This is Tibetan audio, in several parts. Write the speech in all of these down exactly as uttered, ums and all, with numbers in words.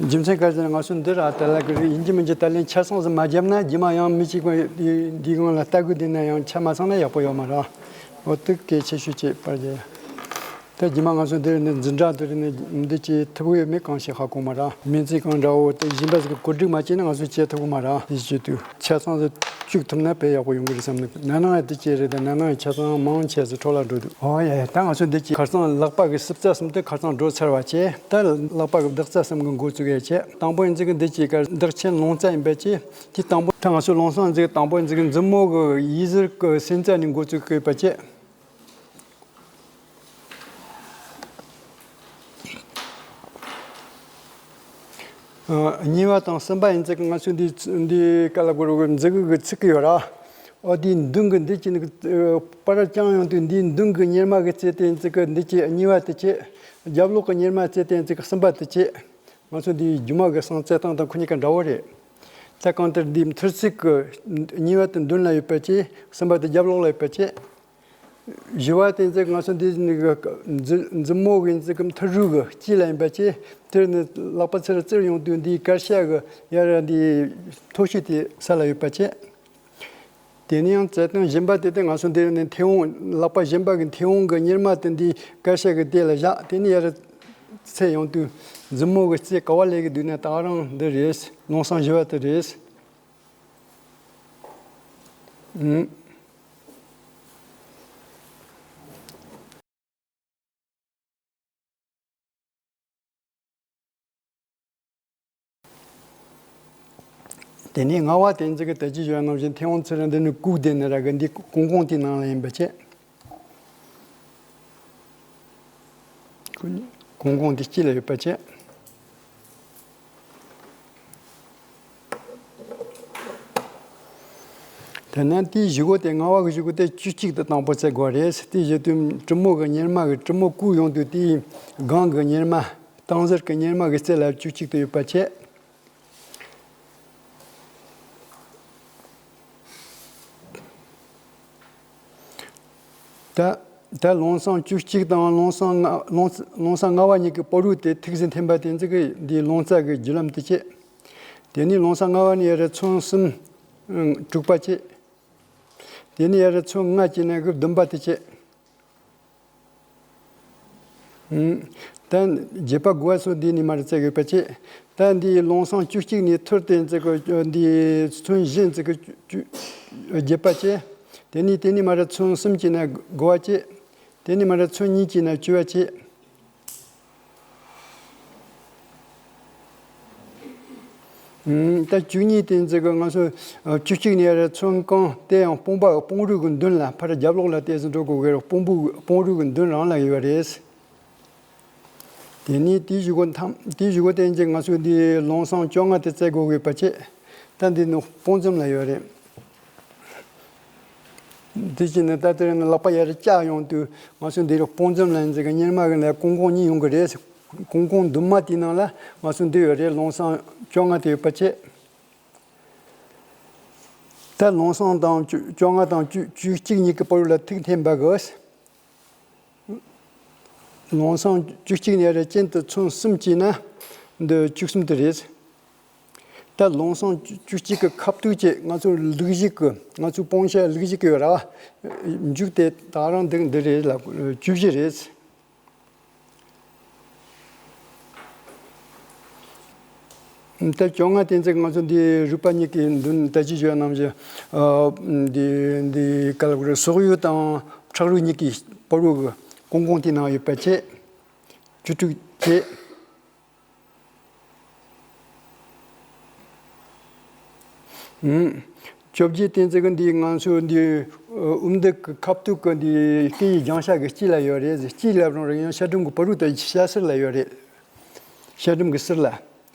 རྒྱུ་མཚན་ག་རེ་ཟེར་ན། ང་ཚོ་འདིར་ཨ་ད་ལ་གི་རིགས་ཡིན་གཅིག་མིན་གཅིག་ད་ལན་ཆ་ཚང་ཟིག་མ་བརྒྱབ་ན། རྗེས་མ་ཡང་མི་གཅིག་པ་འདིའི་སྒང་ལ་ལྟ་དགོས་བསྡད་ན་ཡང་ཆ་མ་ཚང་ན་ཡག་པོ་ཡོད་མ་རེད། འོ་དེ་གལ་ཆེ་ཤོས་ཅིག་པར་རྒྱག་ད་རྗེས་མ་ང་ཚོ་འདིར་ནི་འཛིན་གྲྭ་འདིར་ནི་འདི་བྱེད་ཐུབ་ཡོད་མེད་གང་ཞིག་ཧ་གོ་མ་རེད། སྨན་རྩིས་ཁང་འདྲ་བོ་དེ་གཞན་པ་ཟིག་གིས་བཀོད་སྒྲིག་མ་བྱས་ན་ང་ཚོས་བྱེད་ཐུབ་ཀྱི་མ་རེད། དེ་བྱེད་དུས་ཆ་ཚང་ཟིག་བཅུག་ཐུབ་ན་དཔེ་ཡག་པོ་ཡོང་གི་རེད་བསམ་ནི། ན་ནིང་ཡང་དེ་བྱས་རེད། ད་ན་ནིང་ཡང་ཆ་ཚང་མང་ཆེ་ཟིག་འཕྲོ་བརླག་འགྲོ་འདུག་འོ་ཡ་ཡ། ད་ང་ཚོ་འདི་གྱི་ཁ་སང་ལག་པ་གི་སྲིབ་རྩ་གསུམ་དེ་ཁ་སང་འགྲོ་ཚར་བ་བྱས། ད་ལག་པ་གི་བརྡེག་རྩ་གསུམ་གི་འགོ་བཙུགས་ཡ་བྱས། དང་པོ་ཡིན་ཙི་གི་འདི་གྱི་ཀ་བརྡེག་ཆེན་ལོང་རྩ་ཡིན་པ་བྱས། དེ་དང་པོ་ད་ང་ཚོ་ལོང་སང་ཟིག་དང་པོ་ཡིན་ཙི་གི་མཛུབ་མོ་གི་ཡི་ཟུར་གི་སེན་རྩ་ནས་འགོ་བཙུགས་ཡོད་པ་བྱས། ཨ། གཉིས་པ་དང་གསུམ་པ་ཡིན་ཙི་གི་ང་ཚོས་འདི་འདི་ག་ལ་གོ་རུ་མཛུ་གུ་གི་ཚིགས་གི་ཡོད་ར། ཨོ་དེའི་མདུན་གི་འདི་གྱི་ནི་གི་པར་བརྐྱངས་ཡོང་དུས་འདིའི་མདུན་གི་གཉེར་མ་གི་རྩེ་དེ་ཡིན་ཙི་གི་འདི་གྱི་གཉིས་པ་དེ་བྱས། རྒྱབ་ལོགས་གི་གཉེར་མ་རྩེ་དེ་ཡིན་ཙི་གི་གསུམ་པ་དེ་བྱས། ང་ཚོ་འདིའི་རྒྱུ་མ་གི་སང་རྩེ་སྟངས་དང་ཁོ་གཉིས་ཀ་འདྲ་བོ་རེད། ད་གང་ལྟར་འདིའི་མཐུར་ཚད་གི་གཉིས་པ་དེ་མདུན་ལ་ཡོད་པ་བྱས། གསུམ་པ་དེ་རྒྱབ་ལོགས་ལ་ཡོད་པ་བྱས། བཞི་བ་དེ་ཚོ་ང་ཚོ་འདི་ནི་གི་མཛུ་མཛུབ་མོ་གི་ཚིགས་ཀྱི་མཐུར་རུས་ཀྱི་དཀྱིལ་ལ་ཡིན་པ་བྱས། དེར་ནི་ལག་པ་ཚུར་བཙིར་ཡོང་དུས་འདིའི་དཀར་ཤ་གི་ཡར་འདི་མཐོ་ཤོས་དེ་ས་ལ་ཡོད་པ་བྱས། དེ་ནས་ཡང་རྩེ་སྟངས་གཞན་པ་དེ་དེ་ང་ཚོ་འདིར་ནི་མཐེ་བོང་ལག་པ་གཞན་པ་གི་མཐེ་བོང་གི་གཉེར་མ་དེ་འདིའི་དཀར་ཤ་གི་སྟེང་ལ་བཞག་དེ་ནས་ཡར་ཚད་ཡོང་དུས་མཛུབ་མོ་གི་རྩེ་ག་བ་ལས་ཀྱི་འདུག་ན་ད་རང་འདི་རེད། ལོང་སང་བཞི་བ་དེ་རེད། ཨུམ། དེ་ནས་ལྔ་བ་དེ་ཚོ་གི་ད་ཅི་ཞུ་ཡ་ནང་བཞིན་མཐེ་བོང་ཚུར་འདི་ནི་བཀུག་བསྡད་ནི་ར་གི་འདི་ཀུང་ཀུང་དེའི་ནང་ལ་ཡིན་པ་བྱས། ཀུང་ཀུང་དེ་དཀྱིལ་ལ་ཡོད་པ་བྱས། དེ་ནས་དེའི་གཞུག་གུ་དེ་ལྔ་བ་གི་གཞུག་གུ་དེ་བཅུ་གཅིག་ཏུ་དང་པོ་བཙལ་དགོས་རེད། དེའི་གཞུག་དུས་གྲུ་མོ་གི་གཉེར་མ་གི་གྲུ་མོ་བཀུག་ཡོང་དུས་དེའི་སྒང་གི་གཉེར་མ་སྟངས་ཟུར་གྱི་གཉེར་མ་གི་རྩེ་ལ་བཅུ་གཅིག་ཏུ་ཡོད་པ་བྱས། ད་ད་ལོང་སང་བཅུ་གཅིག་དང་ལོང་སང་ལྔ་ལོང་ལོང་སང་ལྔ་བ་གཉིས་ཀྱི་བར་དུ་དེ་ཐིག་ཟིན་འཐེན་པ་དེ་ཚོ་གི་འདིའི་ལོང་རྩ་གི་བརྒྱུད་ལམ་དེ་བྱས། དེ་ནས་ལོང་སང་ལྔ་བ་ནས་ཡར་ཚོན་གསུམ་དྲུག་པ་བྱས། དེ་ནས་ཡར་ཚོན་ལྔ་བྱས་ནས་གི་བདུན་པ་དེ་བྱས། ད་བརྒྱད་པ་དགུ་བ་སོགས་འདི་ནས་མར་བཙལ་དགོས་པ་བྱས། ད་འདིའི་ལོང་སང་བཅུ་གཅིག་ནས་ཐུར་དེ་ཚོ་གི་འདིའི་ཚོན་བཞི་ཚོ་གི་བརྒྱད་པ་བྱས། དེ་ནས་དེ་ནས་མར་ཚོན་གསུམ་བྱས་ན་དགུ་བ་བྱས། དེ་ནས་མར་ཚོན་གཉིས་བྱས་ན་བཅུ་བ་བྱས། ད་བཅུ་གཉིས་དེ་ཚོ་གི་ང་ཚོ་བཅུ་གཅིག་ནས་ཡར་ཚོན་གང་དེ་ཡང་དཔུང་པ་དཔུང་རུས་ཀྱི་མདུན་ལ་ཕར་རྒྱབ་ལོགས་ལ་དེ་ཚོ་འགྲོ་དགོས་གི་རེད། དཔུང་པོ་དཔུང་རུས་ཀྱི་མདུན་རང་ལ་ཡོད་རེད། དེ་ནས་དེའི་གཞུག་གུ་མཐའ་དེའི་གཞུག་གུ་དེ་ཚོ་ང་ཚོ་འདི་ལོང་སང་བཅོ་ལྔ་དེ་བཙལ་དགོས་གི་པ་བྱས། ད་འདི་ནི་དཔུང་འཛུམ་ལ་ཡོད་རེད། དེ་བཞིན་ནི་ད་ལྟ་ནི་ལག་པ་ཡར་བཀྱག་ཡོང་དུས་ང་ཚོ་འདི་རུ་དཔུང་འཛུམ་ལ་འཛིན་གི་གཉེར་མ་གི་ནས་ཀུང་ཀུང་གཉིས་ཡོང་གི་རེད། ཀུང་ཀུང་མདུན་མ་དེའི་ནང་ལ་ང་ཚོ་འདི་ཡོད་རེད། ལོང་སང་བཅོ་ལྔ་དེ་ཡོད་པ་བྱས། ད་ལོང་སང་དང་བཅོ་བཅོ་ལྔ་དང་བཅུ་བཅུ་གཅིག་གཉིས་ཀྱི་བར་ལ་ཐིག་འཐེན་པ་གི། ལོང་སང་བཅུ་གཅིག་ནས་རེ་གཅིན་དུ་ཚོན་གསུམ་བྱས་ན་འདི་བཅུ་གསུམ་དུ་རེད། ད་ལོང་སང་བཅུ་གཅིག་གི་ཁ་ཐུག་བྱས་ང་ཚོ་ལུག་གཞུག་གི་ང་ཚོའི་སྤུངས་ཤ་ལུག་གཞུག་གི་ཡོད་ར། མཇུག་དེ་ད་རང་འདི་འདི་རེད་ལ་བཅུ་བཞི་རེད། ད་བཅོ་ལྔ་དེ་ཚོ་ང་ཚོ་འདི་རུས་པ་གཉིས་ཀྱི་མདུན་ད་ཅི་བརྗོད་ནམ་ཞེ། འདི་འདི་ག་ལ་གོ་རེ་སོག་ཡུ་དང་ཁྲག་རུས་གཉིས་ཀྱི་བར་དུ་གི་ཀུང་ཀུང་དེའི་ནང་ཡོད་པ་བྱས། བཅུ་དྲུག་བྱས། བཅོ་བརྒྱད་དེ་ཚོ་གི་འདི་ང་ཚོ་འདི་དབུ་མདུན་གྱི་ཁ་ཐུག་གི་འདི་སྐེ་ཡི་རྒྱང་ཤ་གི་དཀྱིལ་ལ་ཡོད་རེད། དཀྱིལ་ལ་རང་རེད། ཡང་ཤ་སྒྲོམ་གྱི་བར་དུ་དང་ཤ་ཟུར་ལ་ཡོད་རེད། ཤ་སྒྲོམ་གྱི་ཟུར་ལ།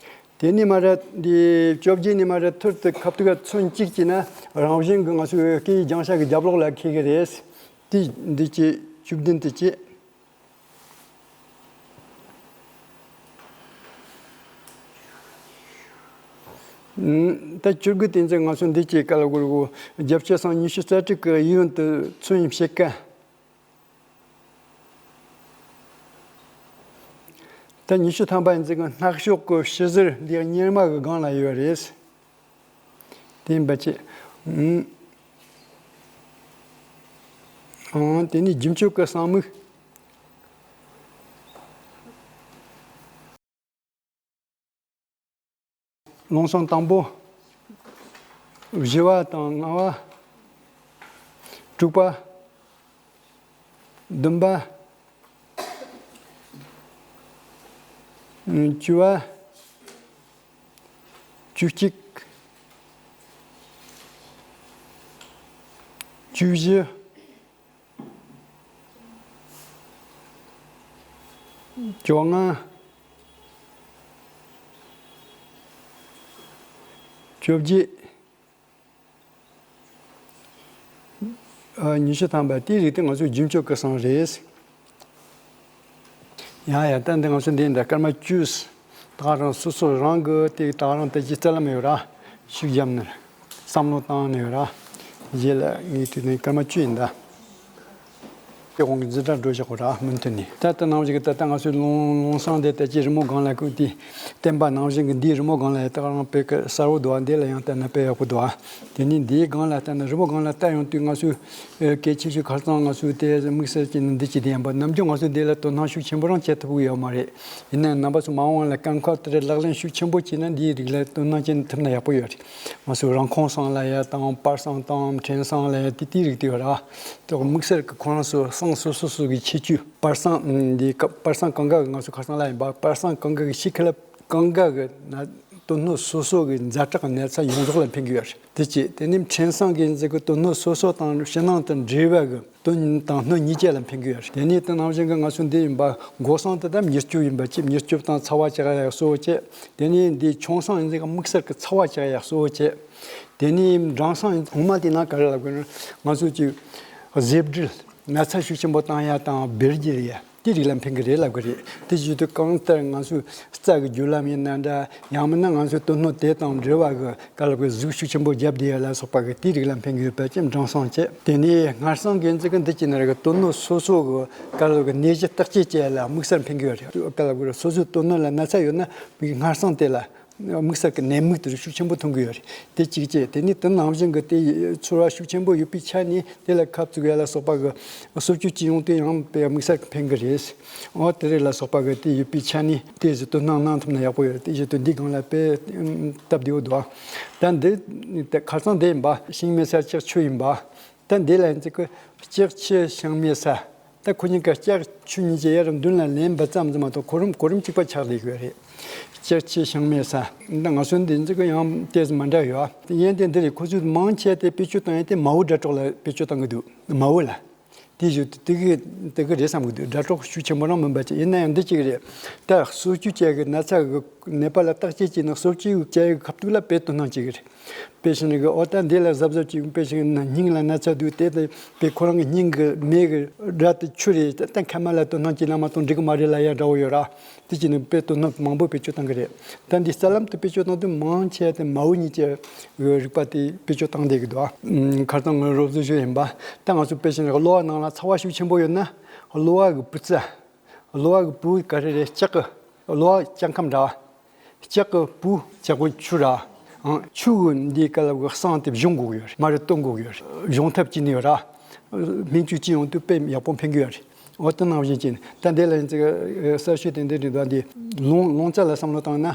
དེ་ནས་མར་འདི་བཅོ་བརྒྱད་ནས་མར་ཐུར་དུ་ཁ་ཐུག་ག་ཚོན་གཅིག་བྱས་ན་རང་བཞིན་གྱི་ང་ཚོའི་སྐེ་ཡི་རྒྱང་ཤ་གི་རྒྱབ་ལོགས་ལ་འཁེལ་གི་རེད། དེ་འདི་བྱས་བཅུ་བདུན་དེ་བྱས། ད་བཅུ་དགུ་དེ་ཚོ་ང་ཚོ་འདི་གཅིག་ག་ལ་གོ་རེ་གོ། རྒྱབ་ཆ་སང་ཉི་ཤུ་རྩ་དྲུག་གི་གཡས་གཡོན་དུ་ཚོན་ཕྱེད་ཀ། ད་ཉི་ཤུ་ཐམ་པ་ཡིན་ཙང་གི་སྣག་ཤོག་གི་ཕྱི་ཟུར་འདི་གཉེར་མ་གི་སྒང་ལ་ཡོད་རེད། དེ་འབད་ཅི། ཨང་། དེ་ནས་རྒྱུན་སྤྱོད་ཀྱི་གསང་མིག་རླུང་གསང་དང་པོ། བཞི་བ་དང་ལྔ་བ། དྲུག་པ། བདུན་པ། བཅུ་བ། བཅུ་གཅིག་བཅུ་བཞི། བཅོ་ལྔ། བཅོ་བརྒྱད། ཨ། ཉི་ཤུ་ཐམ་པ། དེའི་རིགས་དེ་ང་ཚོའི་རྒྱུན་སྤྱོད་ཀྱི་གསང་རེད། ཡ་ཡ། ད་འདི་ང་ཚོ་འདི་འདྲ་སྐར་མ་བཅུ། ད་རང་སོ་སོ་རང་གི་དེ་ད་རང་དེ་གྱི་རྩ་ལམ་ཡོད་ར། ཤུགས་བརྒྱབ་ནས་བསམ་བློ་བཏང་ནས་ཡོད་ར། རྗེས་ལ་ངས་དུས་ནས་སྐར་མ་བཅུ་ཡིན་ད། དེ་དབང་གི་འཛིན་གྲྭ་འགྲོ་བཞག་གོ་ར་མུ་མཐུད་ནས། ད་ལྟ་ནང་བཞིན་གྱི་ད་ལྟ་ང་ཚོའི་རླུང་རླུང་གསང་དེ་ལྟ་ཅི་རི་མོ་སྒང་ལ་བཀོད་དེ། བསྟན་པ་ནང་བཞིན་གྱི་འདིའི་རི་མོ་སྒང་ལ་ཡ་ད་རང་དཔེ་ཀ་གསལ་བོ་འདུག་ཨ། འདི་ལ་ཡང་ལྟ་ན་དཔེ་ཡག་པོ་འདུག་ཨ། དེ་ནས་འདིའི་སྒང་ལ་ལྟ་ན་རི་མོ་སྒང་ལ་ལྟ་ཡོང་དུས་ང་ཚོའི་ཨ་གལ་ཆེ་ཤོས་ཁ་སང་ང་ཚོའི་དེ་དམིགས་བསལ་གྱི་ནི་འདི་ཅི་དེ་ཡིན་པ། ནམ་རྒྱུན་ང་ཚོས་འདི་ལ་དོ་སྣང་ཤུགས་ཆེན་པོ་རང་བྱེད་ཐུབ་ཀྱི་ཡོད་མ་རེད། ཡིན་ནའང་རྣམ་པ་ཚོ་མ་འོངས་ལ་དཀའ་ཁག་དེ་འདྲ་ལག་ལེན་ཤུགས་ཆེན་པོ་བྱས་ན་འདིའི་རིགས་ལ་དོ་སྣང་བྱེད་ཐུབ་ན་ཡག་པོ་ཡོད་རེད། ང་ཚོས་རང་ཁོངས་གསང་ལ་ཡ་དང་པར་གསང་དང་ཕྲན་གསང་ལ་ཡ་དེ་དེའི་རིགས་དེ་ཡོད་ར། དེ་དམིགས་བསལ་གྱི་ཁོ་རང་ཚོ་གསང་སོ་སོ་སོ་གི་ཁྱད་ཆོས། པར་གསང་འདི་ཀ་པར་གསང་གང་ག་གི་ང་ཚོ་ཁ་སང་ལ་ཡིན་པ། པར་གསང་གང་ག་གི་ཤི་ཁ་ལ་གང་ག་གི་ན་དོན་སྣོད་སོ་སོ་གི་ཛ་དྲག་གི་ན་ཚ་ཡོངས་རྫོགས་ལ་ཕན་གྱི་ཡོད་རེད། དེ་གཅིག་དེ་ནས་ཕྲན་གསང་གི་འཛིན་གྱི་དོན་སྣོད་སོ་སོ་དང་ཕྱི་ནང་དུ་འབྲེལ་བ་གི་དོན་དང་སྣོད་གཉིས་ཆ་ལ་ཕན་གྱི་ཡོད་རེད། དེ་ནས་དེ་ནང་བཞིན་གྱི་ང་ཚོ་འདི་ཡིན་པ་མགོ་གསང་དེ་ད་མྱུར་སྐྱོབ་ཡིན་པ་གཅིག་མྱུར་སྐྱོབ་དང་ཚ་བ་བཅག་ཡ་གཙོ་བོ་བྱས། དེ་ནས་འདི་ཆུང་གསང་ཡིན་ཙང་དམིགས་བསལ་གྱི་ཚ་བ་བཅག་ཡ་གཙོ་བོ་བྱས། དེ་ནས་འབྲིང་གསང་ཡིན་ངོ་མ་དེ་ན་ག་རེ་ལབ་དགོས་ན་ང་ཚོ་གཅིག་ཟེ་འབྲུ་ན་ཚ་ཤུགས་ཆེན་པོ་བཏང་ཡ་དང་བེར་རྒྱུ་ཡ། དེ་རིགས་ལ་ཕན་གི་རེད་ལབ་གི་རེད། དེ་བཞིན་དུ་གང་ལྟར་ང་ཚོའི་རྩ་གི་རྒྱུ་ལམ་ཡིན་ན་འདྲ། ཡང་མིན་ན་ང་ཚོའི་དོན་སྣོད་དེ་དང་འབྲེལ་བ་གི་ག་ལ་གི་གཟུགས་ཤུགས་ཆེན་པོ་རྒྱབ་བསྡད་ཡ་ལ་སོགས་པ་གི་དེ་རིགས་ལ་ཕན་གི་ཡོད་པ་ཅིག་འབྲིང་གསང་བྱས། དེ་ནས་སྔར་གསང་གི་འཛིན་གྱི་འདི་ཅི་ན་ར་གི་དོན་སྣོད་སོ་སོ་གི་ག་ལ་གི་ནད་གཞི་བརྟག་དཔྱད་བྱེད་ཡ་ལ་དམིགས་བསལ་ཕན་གི་ཡོད་རེད། ག་ལ་གི་ར་སོ་སོའི་དོན་སྣོད་ལ་ན་ཚ་ཡོད་ན་མིག་སྔར་གསང་དེ་ལ་དམིགས་བསལ་གྱི་ནད་དམིགས་དེ་ཤུགས་ཆེན་པོ་ཐོན་གི་ཡོད་རེད། དེ་གཅིག་བྱས། དེ་ནས་དེ་ནང་བཞིན་གྱི་དེ་ཚོར་བ་ཤུགས་ཆེན་པོ་ཡོད་པའི་ཆ་ནས་དེ་ལ་ཁབ་བཙུགས་ཡ་ལ་སོགས་པ་གི་གསོ་བཅོས་ཀྱི་ཡོང་དུས་ཡང་དཔེ་དམིགས་བསལ་གྱི་ཕན་གི་རེད། འོ་དེ་རིགས་ལ་སོགས་པ་གི་དེ་ཡོད་པའི་ཆ་ནས་དེ་བཞིན་དུ་སྣང་གནང་ཐུབ་ན་ཡག་པོ་ཡོད་རེད། དེ་བཞིན་དུ་འདི་སྒང་ལ་དཔེ་སྟབས་བདེ་བོ་འདུག་ཨ། ད་འདི་དེ་ཁ་སང་དེ་ཡིན་པ་ཤིང་མེ་ས་ལྕགས་ཆུ་ཡིན་པ། ད་འདི་ལ་ཡིན་ཚེ་གི་ལྕགས་ཆུ་ཤིང་མེ་ས། ད་ཁོ་གཉིས་ཀ་ལྕགས་ཆུ་གཉིས་ཀྱི་ཡར་མདུན་ལ་ལེན་པ་ཙམ་ཙམ་མ་གཏོགས་གོ་རིམ་གོ་རིམ་གཅིག་པ་ཆགས་བསྡད་ཡོད་རེད། ལྕགས་ཆུ་ཤིང་མེ་ས། ད་ང་ཚོ་འདི་ཚོ་གི་ཡང་ཏོག་ཙམ་མ་འདྲ་ཡོད་ཨ། ཡན་དེ་འདི་རེད། ཁོ་ཚོས་མང་ཆེ་དེ་བེད་སྤྱོད་བཏང་ཡས་དེ་མའོ་དྲ་གྲོགས་ལ་བེད་སྤྱོད་བཏང་གི་འདུག་མའོ་ལ། དེ་བཞིན་དུ་དེ་གི་དེ་གི་རེད་བསམ་གི་འདུག་དྲ་གྲོགས་ཤུགས་ཆེན་པོ་རང་མིན་པ་ཅིག་ཡིན་ན་ཡང་འདི་གཅིག་རེད། ད་གསོ་བཅོས་བྱས་གི་ན་ཚ་གི་ནད་པ་ལ་བརྟག་དཔྱད་བྱས་ན་གསོ་བཅོས་བྱས་གི་ཁ་ཐུག་ལ་དཔེ་དོ་སྣང་བྱེད་གི་རེད། དཔེ་བཞིན་གི་ཨོ་ད་འདི་ལ་གཟབ་གཟབ་ཅིག་དཔེ་བཞིན་ན་སྙིང་ལ་ན་ཚ་འདུག་དེ་དེ་དཔེ་ཁོ་རང་གི་སྙིང་གི་མེ་གི་སྒྲ་དེ་ཆུ་རེད། ད་མཁལ་མ་ལ་དོ་སྣང་བྱེད་ན་མ་གཏོགས་འགྲིག་གི་མ་རེད་ལབ་ཡ་འདྲ་བོ་ཡོད་ར། དེ་བྱས་ནས་དཔེ་དོ་སྣང་མང་པོ་བེད་སྤྱོད་བཏང་གི་རེད། ད་འདི་རྩ་ལམ་དུ་བེད་སྤྱོད་བཏང་དུས་མང་ཆེ་དེ་མའོ་གཉིས་ཀྱི་རིག་པ་དེ་བེད་སྤྱོད་བཏང་བསྡད་ཀྱི་འདུག་ཨ། ཁ་སང་ངས་རོབ་ཙམ་ཞུས་ཡིན་པ། ད་ང་ཚོ་དཔེ་བཞིན་གློ་བ་ནང་ལ་ཚ་བ་ཤུགས་ཆེན་པོ་ཡོད་ན་གློ་བ་གི་བུ་རྩ། གློ་བ་གི་བུ་ག་རེ་རེད། ལྕགས་ཀྱི་གློ་བ་ལྕགས་ཁམས་འདྲ་བ། ལྕགས་ཀྱི་བུ་ལྕགས་པོ་ཆུ་ར། ཨང་། ཆུ་གི་འདི་ག་ལ་གི་གསང་དེ་གཞུང་དགོས་ཀྱི་ཡོད་རེད། མ་རེད་སྟོན་དགོས་ཀྱི་ཡོད་རེད། གཞུང་ཐབས་ཅི་ནས་ཡོད་ར། སྨན་བཅོས་ཅི་ཡོང་དུས་དཔེ་ཡག་པོ་ཕན་གྱི་ཡོད་རེད། འོ་དེ་ནང་བཞིན་བྱས་ནས་ད་འདི་ལ་ཡིན་ཙི་གསར་ཤོས་དེ་འདི་རེད་འདུག་འདི་རླུང་རླུང་རྩ་ལ་བསམ་བློ་བཏང་ན།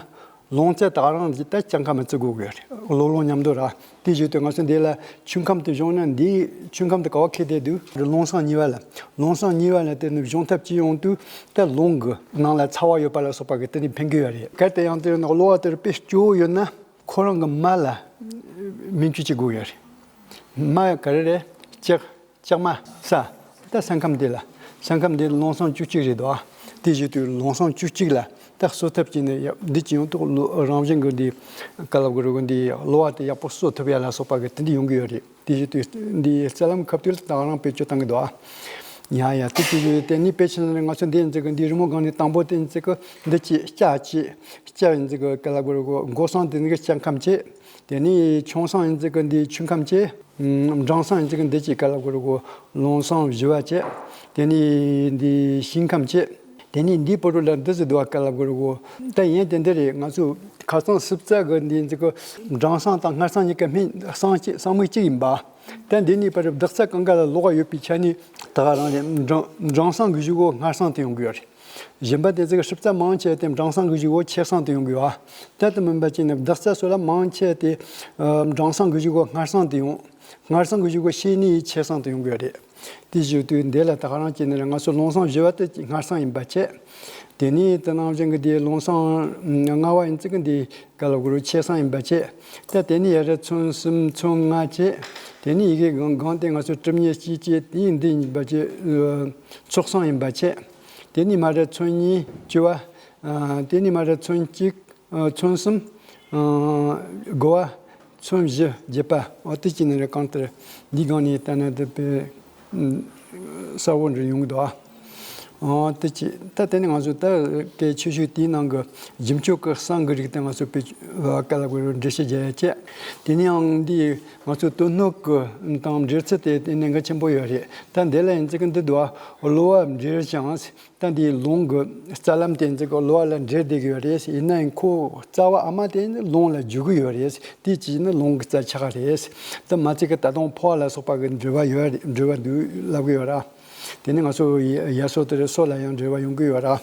རླུང་རྩ་དག་རང་གི་ད་ལྕགས་ཁམས་བརྩི་དགོས་ཀྱི་རེད། གློ་རླུང་མཉམ་དུ་ར། དེ་བཞིན་དུ་ང་ཚོ་འདི་ལ་ཆུ་ཁམས་དེ་བྱུང་ན་འདིའི་ཆུ་ཁམས་དེ་ག་བ་ཁེལ་བསྡད་འདུག་རླུང་གསང་གཉིས་པ་ལ། རླུང་གསང་གཉིས་པ་ལ་དེ་ནི་གཞུང་ཐབས་ཅི་ཡོང་དུས་ད་རླུང་གི་ནང་ལ་ཚ་བ་ཡོད་པ་ལ་སོགས་པ་གི་དེ་ནི་ཕན་གྱི་ཡོད་རེད། གལ་ཏེ་ཡང་དེ་ནི་གློ་བ་དེར་དཔེ་སྐྱོ་བོ་ཡོད་ན་ཁོ་རང་གི་མ་ལ་སྨན་བཅོས་བྱེད་དགོས་ཡོད་རེད། མ་ག་རེ་རེད། ལྕགས། ལྕགས་མ་ས། ད་ས་ཁམས་འདི་ལ། ས་ཁམས་འདི་རླུང་གསང་བཅུ་གཅིག་རེད་དོ། དེ་བཞིན་དུ་རླུང་གསང་བཅུ་གཅིག་ལ་ད་གསོ་ཐབས་ཀྱི་ནི་ཡ་འདི་ཅི་ཡོང་དུ་རང་བཞིན་གྱི་འདི་ག་ལ་གོ་རུ་གི་འདི་གློ་བ་དེ་ཡག་པོ་གསོ་ཐུབ་ཡ་ལ་སོགས་པ་གི་དེ་འདི་ཡོང་གི་ཡོད་རེད། དེ་བཞིན་དུ་འདི་རྩ་ལམ་ཁ་ཐུག་ལ་ད་རང་བེད་སྤྱོད་བཏང་གི་འདུག་ཡ་ཡ་དེ་དེ་བཞིན་དེ་ནི་དཔེ་ཆ་ནི་ང་ཚོ་འདི་ཡིན་ཙི་གི་འདི་རི་མོ་སྒང་ནས་དང་པོ་དེ་ཡིན་ཙི་གི་འདི་ཅི་ལྕགས་ཅི་ལྕགས་ཡིན་ཙི་གི་ག་ལ་གོ་རུ་གི་མགོ་གསང་དེ་ནི་གི་ལྕགས་ཁམས་ཅི། དེ་ནས་ཆུང་གསང་ཡིན་ཙི་གི་འདི་ཆུ་ཁམས་ཅི། འབྲིང་གསང་ཡིན་ཙི་གི་འདི་ཅི་ག་ལ་གོ་རུ་གི་རླུང་གསང་བཞི་བ་ཅི། དེ་ནས་འདི་ཤིང་ཁམས་ཅི། དེ་ནས་འདིའི་བར་དུ་ལ་འདི་ཟིག་འདུག་བ། ག་ལ་གོ་རུ་གོ། ད་ཡིན་དེ་འདི་རེད། ང་ཚོ་ཁ་སང་སྲིབ་རྩ་གི་འདི་ཚིག་གི་སྦྲང་སྲང་དང་སྔར་སྲང་གཉིས་ཀ་སྨན་སྲང་གཅིག་སྲང་མིག་གཅིག་ཡིན་པ། ད་འདི་ནས་བར་བདག་རྩ་གང་ག་ལ་ལོགས་ཡོད་པའི་ཆ་ནས་ད་ག་རང་རེད། སྦྲང་སྦྲང་སྲང་གི་གཞུག་གོ་སྔར་སྲང་དུ་ཡོང་གི་ཡོད་རེད། གཞན་པ་དེ་ཚིག་གི་སྲིབ་རྩ་མང་ཆེ་དེ་སྦྲང་སྲང་གི་གཞུག་གོ་ཆེ་སྲང་དུ་ཡོང་གི་ཡོད། ད་དེ་མིན་པ་ཅིག་ནི་བདག་རྩ་སོགས་ལ་མང་ཆེ་དེ་སྦྲང་སྲང་གི་གཞུག་གོ་སྔར་སྲང་དུ་ཡོང་། སྔར་སྲང་གི་གཞུག་གོ་ཤེས་ནི་ཆེ་སྲང་དུ་ཡོང་གི་ཡོད་རེད། དེ་བཞིན་དུ་འདི་ལ་ད་ག་རང་བྱས་ན་ར་ང་ཚོ་ལུང་སྲང་བཞི་བ་དེ་སྔར་སྲང་ཡིན་པ་བྱས། དེ་ནས་དེ་ནང་བཞིན་གྱི་དེ་ལུང་སྲང་ལྔ་བ་ཡིན་ཙི་གི་འདི་ག་ལ་གོ་རུ་ཆེ་སྲང་ཡིན་པ་བྱས། ད་དེ་ནས་ཡར་ར་ཚོན་གསུམ་ཚོན་ལྔ་བྱས། དེ་ནས་ཡི་གེ་སྒང་སྒང་དེ་ང་ཚོ་གྲུབ་བརྙེས་སྐྱེས་བྱས། དེ་ཡིན་འདི་ཡིན་པ་བྱས། ཚོགས་སྲང་ཡིན་པ་བྱས། དེ་ནས་མར་ར་ཚོན་གཉིས་བཅུ་བ། དེ་ནས་མར་ར་ཚོན་གཅིག་ཚོན་གསུམ། དགུ་བ། ཚོན་བཞི་བརྒྱད་པ། འོ་དེ་གཅིག་ནི་རེད། གང་ལྟར་འདི་སྒང་ནས་ལྟ་ན་དེ་དཔེ་གསལ་བོ་འདྲ་ཡོང་གི་འདུག་ཨ། འོ་དེ་གཅིག་ད་དེ་ནི་ང་ཚོ་ད་གལ་ཆེ་ཤོས་དེའི་ནང་གི་རྒྱུ་མཆོག་གི་གསང་གི་རིགས་དེ་ང་ཚོ་དཔེ་ག་ལ་གོ་རུ་འགྲེལ་བཤད་རྒྱག་ཡ་བྱས། དེ་ནས་ཡང་འདི་ང་ཚོ་དོན་སྣོད་ཀྱི་དང་འབྲེལ་ཚུལ་དེ་དེ་གནད་འགག་ཆེན་པོ་ཡོད་རེད། ད་འདི་ལ་ཡིན་ཙི་གི་འདི་འདུག་ཨ། གློ་བ་འབྲེལ་ཞིང་། ད་འདིའི་ལུང་གི་རྩ་ལམ་དེ་ཚིག་གི་གློ་བ་ལ་འབྲེལ་བསྡད་ཀྱི་ཡོད་རེད། ཡིན་ནའང་ཁོ་རྩ་བ་ཨ་མ་དེ་ནི་ལུང་ལ་འཇུག་གི་ཡོད་རེད། དེ་ཅིག་ནི་ལུང་གི་རྩ་ཆགས་རེད། དེ་མ་ཚད་ཀྱི་ད་དུང་ཕོ་བ་ལ་སོགས་པ་གི་འབྲེལ་བ་ཡོད་རེད། འབྲེལ་བ་འདུག་ལབ་ཀྱི་ཡོད་ར། དེ་ནི་ང་ཚོ་ཡ་སོ་དེ་རེད། སོ་ལ་ཡང་འབྲེལ་བ་ཡོང་གི་ཡོད་ར།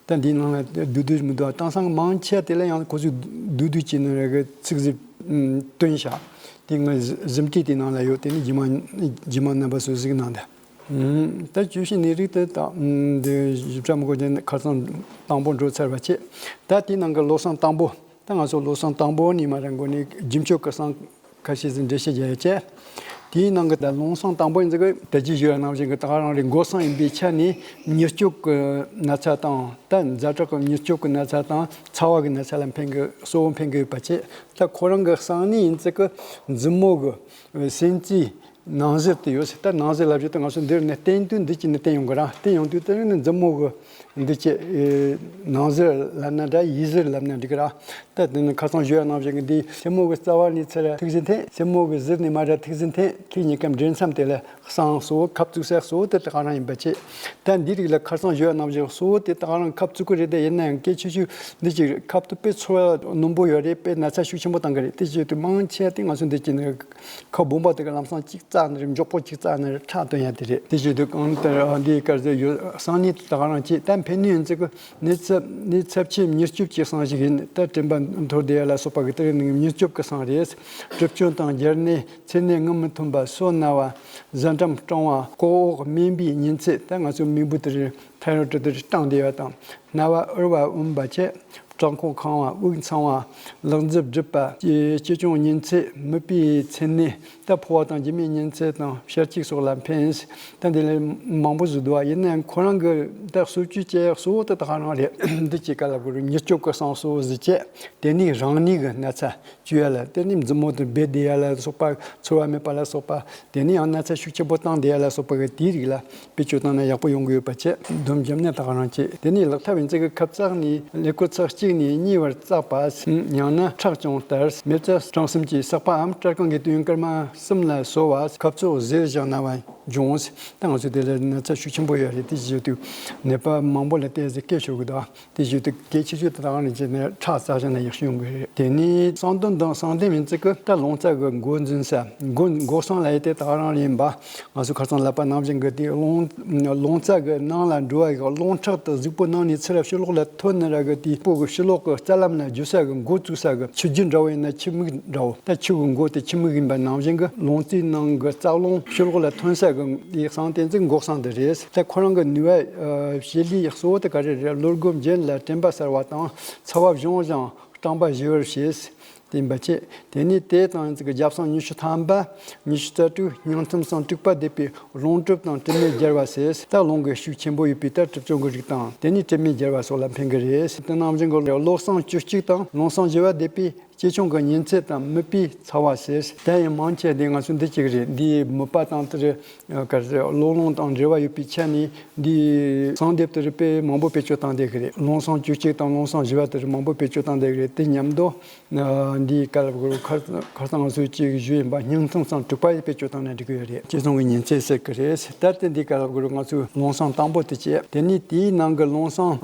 ད་འདིའི་ནང་ལ་བསྡུས་བསྡུས་མི་འདུག་དེང་སང་མང་ཆེ་དེ་ལ་ཡང་ཁོ་ཚོས་བསྡུས་བསྡུས་བྱས་ནས་རེ་གི་ཚིག་ཟིག་བཏོན་བཞག་དེ་ངས་གཟིམ་ཁྲིད་དེ་ནང་ལ་ཡོད། དེ་ནི་རྗེས་མ་རྗེས་མ་རྣམ་པ་ཚོས་གཟིགས་གནང་དང་། ད་བཅུ་བཞི་ནས་རིགས་དེ་དང་འདི་ཞིབ་ཕྲ་མི་གོ་རྒྱུ་ཁ་སང་དང་པོ་འགྲོ་ཚར་བ་བྱས། ད་དེའི་ནང་གི་ལོ་གསང་དང་པོ། ད་ང་ཚོ་ལོ་གསང་དང་པོ་ནས་མར་འགོ་ནས་རྒྱུ་མཆོག་གི་གསང་ཁ་ཤས་ཟིན་འགྲེལ་བཤད་རྒྱག་ཡ་བྱས། དེའི་ནང་གི་ད་ལུང་གསང་དང་པོ་ཡིན་ཟེར་གི་ད་ཅི་ཞུ་ཡ་ནང་བཞིན་གི་ད་ག་རང་རེད། མགོ་གསང་ཡིན་པའི་ཆ་ནས་མྱུར་སྐྱོབ་ཀྱི་ན་ཚ་དང་། ད་ཛ་དྲག་གི་མྱུར་སྐྱོབ་ཀྱི་ན་ཚ་དང་ཚ་བ་གི་ན་ཚ་ལ་ཕན་གི་གཙོ་བོ་ཕན་གི་ཡོད་པ་བྱས། ད་ཁོ་རང་གི་གསང་ནི་ཡིན་ཟེར་གི་མཛུབ་མོ་གི་སེན་རྩེའི་ནང་གཟེར་དེ་ཡོད་ཟེར། ད་ནང་གཟེར་ལབ་རྒྱུ་དེ་ང་ཚོ་འདིར་ནས་བསྟན་དུས་འདི་གཅིག་ནས་བསྟན་ཡོང་གི་ར། བསྟན་ཡོང་དུས་དེ་ནི་མཛུབ་མོ་གི་འདི་གཅིག་ནང་གཟེར་ལབ་ན་འདྲ། ཡི་གཟེར་ལབ་ན་འགྲིག་གི་ར། ད་དེ་ནི་ཁ་སང་ཞུ་ཡ་ནང་བཞིན་གི་འདི་སེན་མོ་གི་རྩ་བ་ནས་ཚུར་ཐུག་ཟིན་ཐེངས། སེན་མོ་གི་གཟེར་ནས་མར་ཐུག་ཟིན་ཐེངས། ཐུག་གཉིས་ཀའི་འབྲེལ་མཚམས་དེ་ལ་གསང་གཙོ་བོ་ཁབ་བཙུགས་ས་གཙོ་བོ་དེ་ད་ག་རང་ཡིན་པ་བྱས། ད་འདི་རིགས་ལ་ཁ་སང་ཞུ་ཡ་ནང་བཞིན་གཙོ་བོ་དེ་ད་ག་རང་ཁབ་བཙུགས་གི་རེད། དེ་ཡིན་ན་ཡང་གལ་ཆེ་ཤོས་འདི་ཅིག་ཁབ་ཏུ་དཔེ་ཚོར་བ་རྣོན་པོ་ཡོད་རེད། དཔེ་ན་ཚ་ཤུགས་ཆེན་པོ་བཏང་གི་རེད། དེ་བྱེད་དུས་མང་ཆེ་དེ་ང་ཚོ་འདི་ཅིག་ནི། ཁ་སྦོམ་པ་དེ་ག་ལམ་སང་གཅིག་བཙགས་ནི་རེད། མགྱོགས་པོ་གཅིག་བཙགས་ནི་རེད། ཁྲག་བཏོན་ཡ་དེ་རེད། དེ་བཞིན་དུ་གང་ལྟར་འདིའི་སྐར་ཟེར་ཡོད། གསང་ནི་ད་ག་རང་བྱེད། ད་ཕན་ནུས་ཡིན་ཚིག་གི་ནི་ཚབས་ནི་ཚབས་ཆེ་མྱུར་སྐྱོབ་ཀྱི་གསང་ཞིག་ཡིན། ད་དྲན་པ་འཐོར་བསྡད་ཡ་ལ་སོགས་པ་གི་དེ་རིང་ནི་མྱུར་སྐྱོབ་ཀྱི་གསང་རེད། གྲིབ་སྐྱོན་དང་སྦྱར་ནད། མཚན་ནད་ངུ་མི་ཐོན་པ། སོ་ན་བ། གཟན་ཀྲམ་སྐྲངས་བ། ལྐོག་འོག་སྨེན་པའི་ཉིན་ཚད། ད་ང་ཚོ་མིག་འབུ་དེ་རིང་ཐའི་རོ་ཏྲི་དེ་སྐྲངས་བསྡད་ཡ་དང་། རྣ་བ་འུར་བ་འོན་པ་བྱས། བྲང་ཁོག་ཁེངས་བ། དབུགས་འཚང་བ། ལག་འཛུབ་སྒྲིབ་པ། ལྕེ་ལྕེ་གྱོང་ཉིན་ཚད། མིད་པའི་མཚན་ནད། ད་ཕོ་བ་དང་རྒྱུ་མའི་ཉིན་ཚད་དང་ཞལ་གཅིག་སོགས་ལ་ཕན། ད་འདི་ལས་མང་པོ་ཟིག་འདུག་བ། ཡིན་ནའང་ཁོ་རང་གི་ད་གསོ་བཅོས་བྱེད་ཡག་གཙོ་བོ་དེ་ད་ག་རང་རེད། འདི་གཅིག་ག་ལ་གོ་རུ་མྱུར་སྐྱོབ་ཀྱི་གསང་གཙོ་བོ་ཟིག་བྱས། དེ་ནས་རང་ནུས་ཀྱི་ན་ཚ་བཅོས་ཡ་ལ། དེ་ནས་མཛུབ་མོ་དེ་སྦས་བསྡད་ཡ་ལ་སོགས་པ། ཚོར་བ་མེད་པ་ལ་སོགས་པ། དེ་ནས་ཡང་ན་ཚ་ཤུགས་ཆེན་པོ་བཏང་བསྡད་ཡ་ལ་སོགས་པ་གི་དེའི་རིགས་ལ། བེད་སྤྱོད་བཏང་ན་ཡག་པོ་ཡོང་གི་ཡོད་པ་བྱས། སྡོམ་བརྒྱབ་ནས་ད་ག་རང་བྱེད། དེ་ནས་ལག་ཐབས་ཡིན་ཚིག་གི་ཁབ་བཙགས་ནས་ཀླད་ཀོར་ཚེག་གཅིག་ནས་གཉིས་བར་བཙགས་པ། ཡང་ན་ཁྲག་ཅུང་བསྟར། མེ་བཙའ་གྲངས་གསུམ་གྱིས་བསགས་པའམ་སྐྲ་རྐང་གི་དུས་ཡུན་སྐར་མ་གསུམ་ལ་གསོ་བ། ཁབ་ཚོགས་གཟེར་བཞག་ན་བ་འབྱུང་། ད་ང་ཚོ་དེ་ལ་ན་ཚ་ཤུགས་ཆེན་པོ་ཡོད་རེད། དེ་བཞིན་དུ་ནད་པ་མང་པོ་ལ་བལྟས་ཚེ་སྐད་ཤོར་གི་འདུག་དེ་བཞིན་དུ་གལ་ཆེ་ཤོས་དེ་དག་ནི་བྱས་ནས་ཁྲག་བཙགས་བཞག་ན་ཡག་ཤོས་ཡོང་གི་རེད། དེ་ནས་གསང་གདོན་དང་གསང་ལྡེམ་ཡིན་ཚིག་གི་ད་རླུང་རྩ་གི་མགོ་འཛིན་ས། མགོ་མགོ་གསང་ལ་ཡོད་དེ་དག་རང་ཡིན་པ། ང་ཚོ་ཁ་སང་ལབ་པ་ནང་བཞིན་གྱི་དེ་རླུང་རླུང་རྩ་གི་ནང་ལ་འགྲོ་བ་ཡི་རླུང་ཁྲག་དེ་གཟུགས་པོ་ནང་ནས་ཚུར་ཕྱི་ལོགས་ལ་ཐོན་ནི་ར་གི་དེ་སྤུ་གུ་ཕྱི་ལོགས་ཀྱི་རྩ་ལམ་ལ་རྒྱུ་ས་གི་མགོ་བཙུགས་ས་གི་ཆུ་རྒྱུན་འདྲ་བོ་ཡིན་ན་ཆུ་མིག་འདྲ་བོ། ད་ཆུ་གི་མགོ་དེ་ཆུ་མིག་ཡིན་པ་ནང་བཞིན་གྱི་རླུང་རྩའི་ནང་གི་རྩ་རླུང་ཕྱི་ལོགས་ལ་ཐོན་ས་གི་དེ་གསང་དེ་ཚིག་མགོ་གསང་དེ་རེད། ད་ཁོ་རང་གི་ནུས་པ་ཨ་བྱེད་ལས་གཙོ་བོ་དེ་ག་རེ་རེད། བློ་སྒོ་འབྱེད་ལ་དྲན་པ་གསལ་བ་དང་། ཚ་བ་སྦྱོང་ཞིང་སྐྲངས་པ་ཞི་བར་བྱེད། དེ་ཡིན་པ་བྱས། དེ་ནས་དེ་དང་ཡིན་ཚིག་གི་རྒྱབ་གསང་ཉི་ཤུ་ཐམ་པ། ཉི་ཤུ་རྩ་དྲུག་སྙིང་ཐུམ་གསང་དྲུག་པ་བསྡེབས་པའི་རླུང་གྲུབ་དང་དྲི་མེད་སྦྱར་བ་ཟེར། ད་རླུང་གི་ཤུགས་ཆེན་པོ་ཡོད་པའི་ད་གྲུབ་སྦྱོང་གི་རིགས་དང་། དེ་ནས་དྲི་མེད་སྦྱར་བ་སོགས་ལ་ཕན་གི་རེད། དེ་ནང་བཞིན་གྱི་བློ་གསང་བཅུ་གཅིག་དང་རླུང་གསང་བཞི་པ་བསྡེབས་པའི་ ཅེ་ཆུང་གི་ཉིན་ཚད་དང་མིད་པའི་ཚ་བ་ཟེར། དེ་ཡང་མང་ཆེ་འདི་ང་ཚོ་འདི་གཅིག་རེད། འདིའི་མིད་པ་དང་དེར་ག་རེ་ཀློང་སློང་དང་འབྲེལ་བ་ཡོད་པའི་ཆ་ནས་འདིའི་གསང་སྡེབ་དེར་དཔེ་མང་པོ་བེད་སྤྱོད་བཏང་བསྡད་ཀྱི་རེད། ཀློང་སྲང་བཅུ་གཅིག་དང་ཀློང་སྲང་བཞི་པ་དེར་མང་པོ་བེད་སྤྱོད་བཏང་བསྡད་ཀྱི་རེད། དེ་མཉམ་དུ་འདིའི་སྐབས་ལ་ཁར་ཁར་སང་ང་ཚོས་གཅིག་ཞུས་ཡིན་པ་སྙིང་ཐུང་སྲང་དྲུག་པ་ཡི་བེད་སྤྱོད་བཏང་ན་འགྲིག་གི་ཡོད་རེད། ཅེ་ཆུང་གི་ཉིན་ཚད་ཟེར་གི་རེད། ད་ལྟ་འདི་ག་ལ་གོ་རུ་ང་ཚོས་ཀློང་སྲང་དང་པོ་དེ་བྱས། དེ་ནས་དེའི་ནང་གི་ཀློང་སྲང་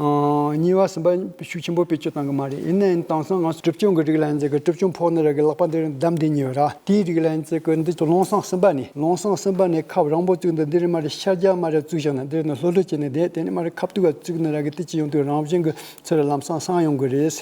གཉིས་པ་གསུམ་པ་ཤུགས་ཆེན་པོ་བེད་སྤྱོད་བཏང་གི་མ་རེད། ཡིན་ན་ཡང་དེང་སང་ང་ཚོ་གྲུབ་ཆུང་གི་རིགས་ལ་ཡིན་ཚེ་གི་གྲུབ་ཆུང་ཕོག་ནི་ར་གི་ལག་པ་འདི་རུ་བསྡམས་བསྡད་ཉེ་བ་ར། དེའི་རིགས་ལ་ཡིན་ཚེ་གི་འདི་ཚོ་ཀློང་སྲང་གསུམ་པ་ནས་ཀློང་སྲང་གསུམ་པ་ནས་ཁབ་རིང་པོ་བཙུགས་འདི་འདི་རུ་མ་རེད་ཤར་རྒྱག་མ་རེད་བཙུགས་བཞག་ན་འདི་རུ་ནི་ལྷོད་ལྷོད་བྱས་ནས་བསྡད། དེ་ནས་མ་རེད་ཁབ་ཏུ་བ་བཙུགས་ནི་ར་གི་དེ་ཅི་ཡོང་དུས་རང་བཞིན་གི་ཚུར་ལམ་སང་སངས་ཡོང་གི་རེད།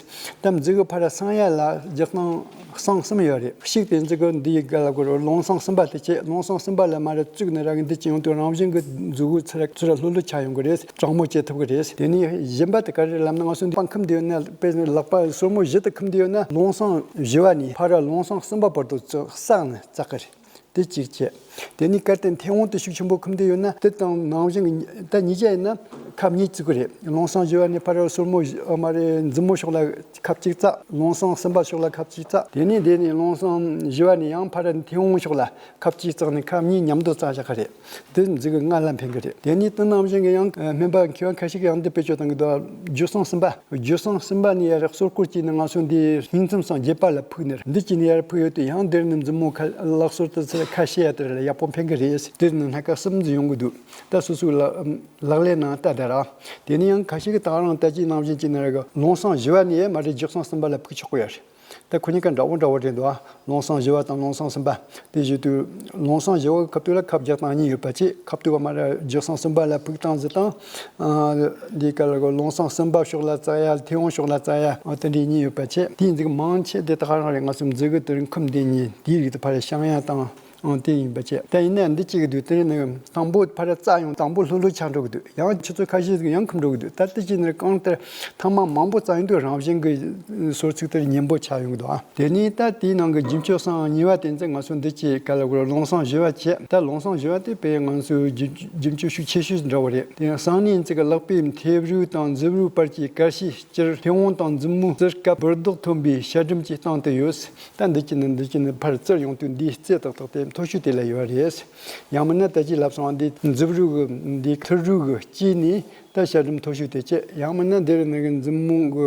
ད་མཛུ་གུ་ཕར་སངས་ཡ་ལ་རྒྱག་སྟངས། གསང་གསུམ་ཡོད་རེད། གཅིག་དེ་འཛི་གི་འདིའི་སྒང་ལ་གོ་རུ་ཀློང་སྲང་གསུམ་པ་དེ་བྱས། ཀློང་སྲང་གསུམ་པ་ལ་མ་རེད་བཙུགས་ནས་ར་གི་འདི་ཅི་ཡོང་དུས་རང་བཞིན་གི་མཛུ་གུ་ཚུར་ཚུར་ལྷོད་ལྷོད་ཆགས་ཡོང་གི་རེད། གྲང་མོ་བྱེད་ཐུབ་གི་རེད། དེ་ནས་གཞན་པ་དེ་ག་རེ་ལབ་ན་ང་ཚོ་འདི་པང་ཁུམ་དེ་ཡོད་ན་དཔེར་ན་ལག་པ་སོར་མོ་བཞི་དེ་ཁུམ་དེ་ཡོད་ན་ཀློང་སྲང་བཞི་པ་ནས་ཕར་ཀློང་སྲང་གསུམ་པ་བར་དུ་བཙུགས་བསགས་ནས་བཙག་གི་རེད། དེ་གཅིག་བྱས། དེ་ནས་གལ་ཏེ་མཐེ་བོང་དེ་ཤུགས་ཆེན་པོ་ཁུམ་དེ་ཡོད་ན་དེ་དང་ནང་བཞིན་གྱི་ད་གཉིས་ཆ་ཡིན་ན་ཁབ་གཉིས་བཙུགས་གི་རེད། ཀློང་སྲང་བཞི་པ་ནས་ཕར་སོར་མོ་བཞི་མ་རེད་མཛུབ་མོ་ཕྱོགས་ལ་ཁབ་གཅིག་བཙགས། ཀློང་སྲང་གསུམ་པ་ཕྱོགས་ལ་ཁབ་གཅིག་བཙགས། དེ་ནས་དེ་ནས་ཀློང་སྲང་བཞི་པ་ནས་ཡང་ཕར་མཐེ་བོང་ཕྱོགས་ལ་ཁབ་གཅིག་བཙགས་ནས་ཁབ་གཉིས་མཉམ་དུ་བཙགས་བཞག་གི་རེད། དེ་མཛུ་གུ་ལྔ་ལ་འཕེན་གི་རེད། དེ་ནས་དེ་ནང་བཞིན་གྱི་ཡང་སྨན་པ་མཁས་པ་ཁ་ཤས་ཀྱིས་ཡང་འདི་བེད་སྤྱོད་བཏང་གི་འདུག་རྒྱུ་སྲང་གསུམ་པ། རྒྱུ་སྲང་གསུམ་པ་ནས་ཡར་སོར་སྐོར་གྱིས་ནི་ང་ཚོ་འདི་སྙིང་ཚིམ་སང་རྒྱབ་པ་ལ་ཕུག་ནི་རེད། འདི་གྱིས་ནི་ཡར་ཕུག་ཡོད་དུས་ཡང་འདིར་ནི་མཛུབ་མོ་ཁ་ལག་སོར་དུ་ཚུར་ཁ་ཕྱེ་ཡ་དེར་ལ་ཡག་པོ་འཕེན་གི་རེད། འདིར་ནི་སྣ་ཁ་གསུམ་ཙམ་ཡོང་གི་འདུག་ད་སོ་སོའི་ལག་ལག་ལེན་ནང་ལྟ་དེ་ར། དེ་ནས་ཡང་ཁ་ཤས་ཀྱིས་ད་རང་ལྟ་ཅིའི་ནང་བཞིན་གྱིས་ནི་ར་གི་ཀློང་སྲང་བཞི་པ་ནས་མ་རེད་རྒྱུ་སྲང་གསུམ་པ་ལ་ཕུག་ཆོག་གི་ཡོད་རེད། ད་ཁོ་གཉིས་ཀ་འདྲ་བོ་འདྲ་བོ་རེད་འདུག་ཨ། ཀློང་སྲང་བཞི་པ་དང་ཀློང་སྲང་གསུམ་པ། དེ་བཞིན་དུ་ཀློང་སྲང་བཞི་པ་གི་ཁབ་ཏུ་ལ་ཁབ་རྒྱག་སྟངས་གཉིས་ཡོད་པ་བྱས། ཁབ་ཏུ་བ་མ་ར་རྒྱུ་སྲང་གསུམ་པ་ལ་ཕུག་སྟངས་བཟོ་སྟངས། ཨ། འདི་ག་ལ་གོ་ཀློང་སྲང་གསུམ་པ་ཕྱོགས་ལ་བཙག་ཡ་མཐེ་བོང་ཕྱོགས་ལ་བཙག་ཡ་ཨ་དེ་འདྲའི་གཉིས་ཡོད་པ་བྱས། དེའི་འཛི་གི་མང་ཆེ་དེ་དག་རང་རེད། ང་ཚོ་མཛུ་གུ་དེ་རིང་ཁུམ་དེ་གཉིས་དེའི་རིགས་དེ་ཕར་བཤང་ཡ་དང་། ཨང་དེ་ཡིན་པ་བྱས། ད་ཡིན་ནའང་འདི་གཅིག་གི་དུས་དེ་ནི་དང་པོ་ཕར་རྩ་ཡང་དང་པོ་ལྷོད་ལྷོད་ཆགས་འགྲོ་གི་འདུག་ཡང་ཆུ་ཚོད་ཁ་ཤས་ཤིག་ཡང་ཁུམ་འགྲོ་གི་འདུག་ད་དེ་གཅིག་ནི་རྐང་དེར་ཐེངས་མ་མང་པོ་བཙགས་ཡོང་དུས་རང་བཞིན་གྱི་སོར་ཚུགས་དེར་ཉེན་པོ་ཆགས་ཡོང་གི་འདུག་ཨ། དེ་ནས་ད་དེའི་ནང་གི་རྒྱུན་སྤྱོད་སྲང་གཉིས་པ་དེ་ཚོ་ང་ཚོ་འདི་གཅིག་ག་ལ་གོ་ཀློང་སྲང་བཞི་པ་བྱས། ད་ཀློང་སྲང་བཞི་པ་དེ་དཔེ་ང་ཚོའི་རྒྱུན་རྒྱུན་སྤྱོད་ཤུགས་ཆེ་ཤོས་འདྲ་བོ་རེད། དེ་ཡང་སང་ཉིན་ཚིག་གི་ལག་པའི་མཐེབ་རིགས་དང་མཛུབ་རིགས་བར་གྱི་དཀར་ཤའི་སྤྱིར་མཐེ་བོང་དང་མཛུབ་མོ་ཟུར་བཀབ་འབུར་རྡོག་ཐོན་པའི་ཤ་སྒྲིམ་གྱི་སྟེང་དུ་ཡོད། ད་འདི་གྱིས་ནི་འདི་གྱིས་ནི་ཕར་བཙིར་ཡོང་དུས་འདིའི་རྩེ་ཏག་ཏག་དེ་མཐོ་ཤོས་དེ་ལ་ཡོད་རེད། ཡང་མིན་ན་ད་ཅི་ལབ་སོང་བ་འདི་མཛུབ་རུས་ཀྱི་འདི་ཐུར་རུས་ཀྱི་དཀྱིལ་ནས་ད་ཤ་སྒྲིམ་མཐོ་ཤོས་དེ་བྱས། ཡང་མིན་ན་འདིར་ནི་གི་མཛུབ་མོ་གི་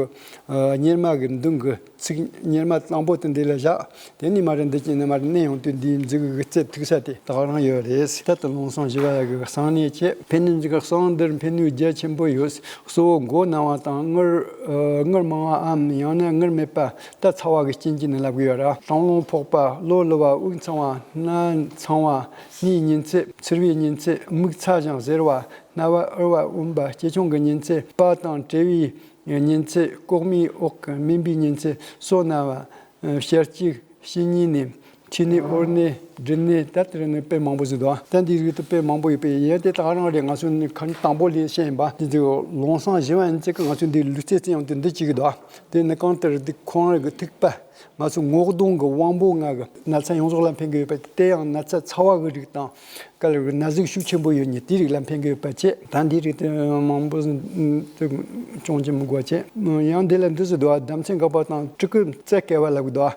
ཨ་གཉེར་མ་གི་མདུན་གྱི་ཚིགས་གཉེར་མ་དང་པོ་དེ་འདི་ལ་བཞག་དེ་ནས་མར་འདི་གྱིས་ནི་མར་མནན་ཡོང་དུས་འདིའི་མཛུབ་གུ་གི་རྩེ་ཐུག་ས་དེ་ད་ག་རང་ཡོད་རེད། ད་ལྟ་ཀློང་སྲང་བཞི་པ་གི་གསང་གནས་བྱས། འཕེན་ནུས་འདི་གི་གསང་འདིར་འཕེན་ནུས་རྒྱ་ཆེན་པོ་ཡོད། གཙོ་བོ་མགོ་ན་བ་དང་ངུར་ངུར་མང་བའམ་ཡང་ན་ངུར་མེད་པ། ད་ཚ་བ་གི་རྐྱེན་གྱིས་ནི་ལབ་གི་ཡོད་ར། གཏང་རླུང་ཕོག་པ། གློ་ལུ་བ། དབུགས་འཚང་བ། སྣ་འཚང་བ། སྣའི་ཉིན་ཚད། ཚིར་བའི་ཉིན་ཚད། མིག་ཚ་ཞིང་གཟེར་བ། རྣ་བ་འུར་བ། འོན་པ། ལྕེ་ཆུང་གི་ཉིན་ཚད། པ་དང་བྲེ་བའི་ཉིན་ཚད། ལྐོག་མའི་འོག་གི་སྨིན་པའི་ཉིན་ཚད། སོ་ན་བ། ཤ་གཅིག་ཕྱི་ཉིན་ནས། ཕྱི་ནས་ཨོར་ནས་སྦྲིད་ནས། ད་དེར་ནི་དཔེ་མང་པོ་ཟིག་འདུག་ད་འདིའི་རིགས་དུ་དཔེ་མང་པོ་ཡོད་པས་ཡིན་ཏེ་ད་ག་རང་རེད། ང་ཚོ་ནི་ཁ་དང་པོ་ལས་བཤད་ཡིན་པ་འདི་ཚོ་ཀློང་སྲང་བཞི་པ་ཡིན་ཚེ་ང་ཚོ་འདིའི་ལུས་རྩལ་བཙན་ཡང་དེ་འདི་གཅིག་གི་འདུག་དེ་ནི་གང་ལྟར་འདི་ཁོང་རང་གི་ཐིགས་པ། ང་ཚོ་ངོ་གདོང་གི་དབང་པོ་ལྔ་གི་ན་ཚ་ཡོངས་རྫོགས་ལ་ཕན་གི་ཡོད་པ་དེ་ཡང་ན་ཚ་ཚ་བ་གི་རིགས་དང་། ག་ལ་རིགས་ན་ཟུག་ཤུགས་ཆེན་པོ་ཡོད་ནི་དེའི་རིགས་ལ་ཕན་གི་ཡོད་པ་བྱས། ད་འདིའི་རིགས་དེ་མང་པོ་དེ་ཅུང་ཅིག་མི་དགོས་བྱས། ཡང་འདི་ལ་འདི་ཟིག་འདུག་ལྡམ་ཚད་འགག་པ་དང་སྤྲི་གུ་རྩ་སྐལ་བ་ལབ་གི་འདུག་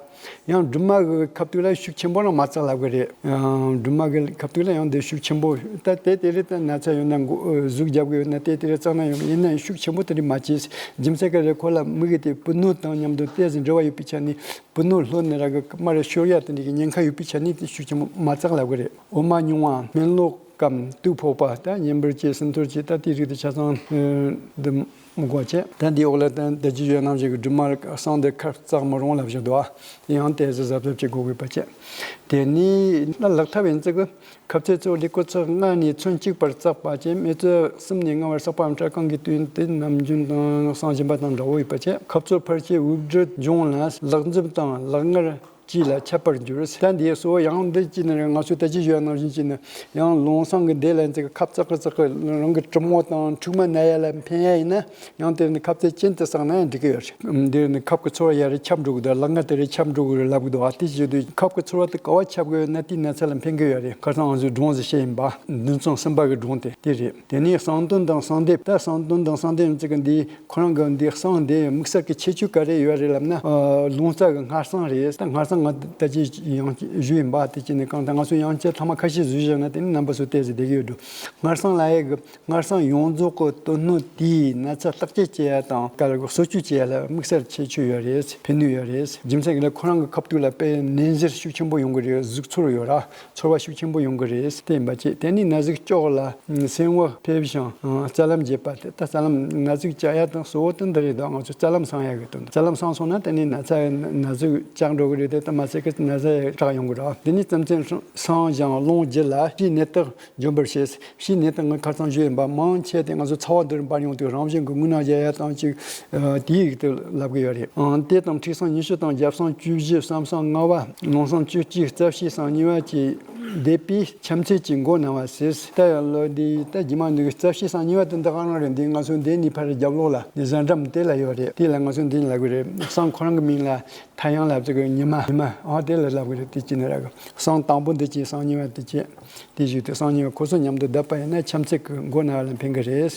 ཡང་སྦྲུམ་མ་གི་ཁ་ཐུག་ལ་ཤུགས་ཆེན་པོ་རང་མ་བཙག་ལབ་གི་རེད། སྦྲུམ་མ་གི་ཁ་ཐུག་ལ་ཡང་འདི་ཤུགས་ཆེན་པོ་ད་དེ་དེ་རེད། ད་ན་ཚ་ཡོད་ན་མགོ་ཟུག་རྒྱབ་གི་ཡོད་ན་དེ་དེ་རེད། བཙག་ན་ཡོད་ཡིན་ན་ཡང་ཤུགས་ཆེན་པོ་དེ་རིགས་མ་བྱེད། རྒྱུ་མཚན་ག་རེ་ཁོ་ལ་མིག་གི་དེ་པུ་ནུ་དང་མཉམ་དུ་ཏོག་ཙམ་འབྲེལ་བ་ཡོད་པའི་ཆ་ནས། པུ་ནུ་ལྷོད་ནས་ར་གི་མར་ཤོར་ཡ་དེ་འདྲ་གི་ཉེན་ཁ་ཡོད་པའི་ཆ་ནས་དེ་ཤུགས་ཆེན་པོ་མ་བཙག་ལབ་གི་རེད། འོ་མ་ཉུང་བ། སྨན་ལོག་གམ་དུག་ཕོག་པ། ད་གཉན་འབུར་བཅས་སྲིན་ཐོར་བཅས་ད་དེའི་རིགས་དེ་ཆ་ཚང་འདི་མི་དགོས་བྱས། ད་འདིའི་འོག་ལ་ད་ད་ཅི་ཡོད་ནམ་ཞིག་གི་སྦྲུམ་མ་གསང་དེ་ཁབ་བཙག་མི་རུང་ལབ་བཞག་འདུག་ཨ། དེ་ཡང་དེ་ཟི་གཟབ་གཟབ་བྱེད་དགོས་དགོས་པ་བྱས། དེ་ནས་ད་ལག་ཐབས་ཡིན་ཙི་གི་ཁབ་ཚད་གཙོ་ལས་ཀོ་ཚད་ལྔ་ནས་ཚོན་གཅིག་བར་བཙག་པ་བཅས། མེ་ཚོད་གསུམ་ནས་ལྔ་བར་བསགས་པའམ་སྐྲ་རྐང་གི་དོན་དེ་ནམ་རྒྱུན་དང་གསང་སྦྱིན་པ་དང་འདྲ་བོ་ཡོད་པ་བཅས། ཁབ་གཙོ་ཕལ་ཆེར་དབུགས་འབྲུ་སྦྱོང་ལ་ལག་འཛུབ་དང་ལག་ངར་ བཅས་ལ་ཁྱབ་པར་འགྱུར། ད་འདིའི་གཙོ་བོ་ཡང་འདི་བཅས་ནི་ང་ཚོས་ད་ཅི་ཞུ་བ་ནང་བཞིན་བཅས་ནི་ཡང་ལུང་བསྲང་གི་འདི་ལ་འཛེགས་ཁབ་ཙག་གི་ཙག་གི་རང་གི་གྲིབ་མོ་དང་མཁྲིག་མ་ན་ཡ་ལ་འཕེན་ཡ་ཡིན་ན། ཡང་དེ་ནི་ཁབ་ཙེ་ཅན་དུ་བསྲངས་ན་ཡང་འགྲིག་གི་ཡོད་རེད། འདིར་ནི་ཁབ་ཀྱི་ཚོར་བ་ཡར་རེ་ཁྱབ་འགྲོ་གི་འདུག་ལག་ངར་དེ་རེ་ཁྱབ་འགྲོ་གི་རེད་ལབ་གི་འདུག་ཨ་དེ་བྱེད་དུས་ཁབ་ཀྱི་ཚོར་བ་དེ་ག་བ་ཁྱབ་གི་ཡོད་ན་དེའི་ན་ཚ་ལ་འཕེན་གི་ཡོད་རེད། ཁ་སང་ང་ཚོས་སྒྲུང་ཟིག་བཤད་ཡིན་པ། འདུལ་ཚོམས་གསུམ་པ་གི་སྒྲུང་དེ་དེ་རེད། དེ་ནས་གསང་སྟོན་དང་གསང་འདེབས། ད་གསང་སྟོན་དང་གསང་འདེབས་ཚིག་གི་འདིའི་ཁོ་རང་གི་འདི་གསང་འདི་དམིགས་བསལ་གྱི་ཁྱད་ཆོས་ག་རེ་ཡོད་རེད་ལབ་ན། ཨ་ལུང་རྟ་གི་སྔར་གསང་རེད། ད་སྔར་གསང་ང་ད་ཅི་ཡང་ཞུས་ཡིན་པ་དེ་ཅི་ནས་གང་ལྟར་ང་ཚོ་ཡང་བསྐྱར་ཐེངས་མ་ཁ་ཤས་ཞུས་བཞག་ན་དེ་ནི་རྣམ་པ་ཚོ་ཏོག་ཙམ་བདེ་གི་ཡོད་འགྲོ། སྔར་གསང་ལབ་ཡས་གི་སྔར་གསང་ཡོངས་རྫོགས་ཀྱི་དོན་སྣོད་དེས་ན་ཚ་བརྟག་དཔྱད་བྱེད་ཡ་དང་དཀའ་ལས་གསོ་བཅོས་བྱེད་ཡ་ལ་དམིགས་བསལ་ཁྱད་ཆོས་ཡོད་རེད། ཕན་ནུས་ཡོད་རེད། རྒྱུ་མཚན་གྱིས་ན་ཁོ་རང་གི་ཁ་ཐུག་ལ་དཔེ་ནད་གཞིར་ཤུགས་ཆེན་པོ་ཡོང་གི་རེད། གཟུགས་ཚོར་ཡོད་ར། ཚོར་བ་ཤུགས་ཆེན་པོ་ཡོང་གི་རེད། དེ་ཡིན་པ་བྱས་དེ་ནི་ན་ཟུག་སྐྱོག་ལ་སེམས་པ་ཕེབས་ཤིང་རྩ་ལམ་བརྗེད་པ་དེ། ད་རྩ་ལམ་ན་ཟུག་བཅག་ཡ་དང་གཙོ་བོ་དེ་འདི་རེད་དོ། ང་ཚོ་རྩ་ལམ་སངས་ཡ་གི་དོན་དུ། རྩ་ལམ་སངས་སོང་ན་དེ་ནི་ན་ཚ་ན་ཟུག་བཅག་འགྲོ་གི་རེད་དེ། ད་མ་ཚད་ཀྱི་ན་ཚ་ཡང་དྲག་ཡོང་གི་རེད། དེ་ནི་རྩ་མཚན་སངས་ཞིང་རླུང་རྒྱུད་ལ་ཕྱིའི་ནད་རྟགས་འཇོམས་པར་བྱེད། ཕྱིའི་ནད་རྟགས་ང་ཁ་སང་ཞུས་ཡིན་པ། མང་ཆེ་དེ་ང་ཚོ་ཚ་བ་འདི་རུ་འབར་ཡོང་དུས་རང་བཞིན་གྱི་རྔུལ་ནག་རྒྱག་ཡ་དང་གཅིག་ཨ་དེའི་རིགས་དེ་ལབ་གི་ཡོད་རེད། ཨང་། དེ་དང་མཁྲིས་སྲང་ཉི་ཤུ་དང་རྒྱབ་སྲང་བཅུ་བཞི། གསུམ་སྲང་ལྔ་བ། ལུང་སྲང་བཅུ་གཅིག་རྩ་བཤལ་སྲང་གཉིས་པ་བཅས་འདེབས་པའི་ཆམ་ཚད་ཀྱི་མགོ་ན་བ་ཟེར། ད་ཡང་ལོ་འདི་ད་རྗེས་མ་འདི་རྩ་བཤལ་སྲང་གཉིས་པ་དེ་འདི་ག་རང་རེད། འདི་ང་ཚོ་འདི་ནས་ཕར་རྒྱབ་ལོགས་ལ་འདི་ཟན་འགྲམ་དེ་ལ་ཡོད་རེད། དེ་ལ་ང་ཚོ་འདི་ལབ་གི་རེད། སྲང་ཁོ་རང་གི་མིང་ལ་ཐ་ཡང་ལབ་ཙི་གི་ཉི་མ། ཉི་མ་ཨ་དེ་ལ་ལབ་གི་རེད། དེ་ཅི་ནས་ར་གི་སྲང་དང་པོ་འདི་ཅི། སྲང་གཉིས་པ་འདི་ཅི། དེ་བཞིན་དུ་སྲང་གཉིས་པ་ཁོ་ཚོ་མཉམ་དུ་བསྡེབས་པ་ཡིན་ན་ཆམ་ཚད་ཀྱི་མགོ་ན་བ་ལ་འཕེན་གི་རེད།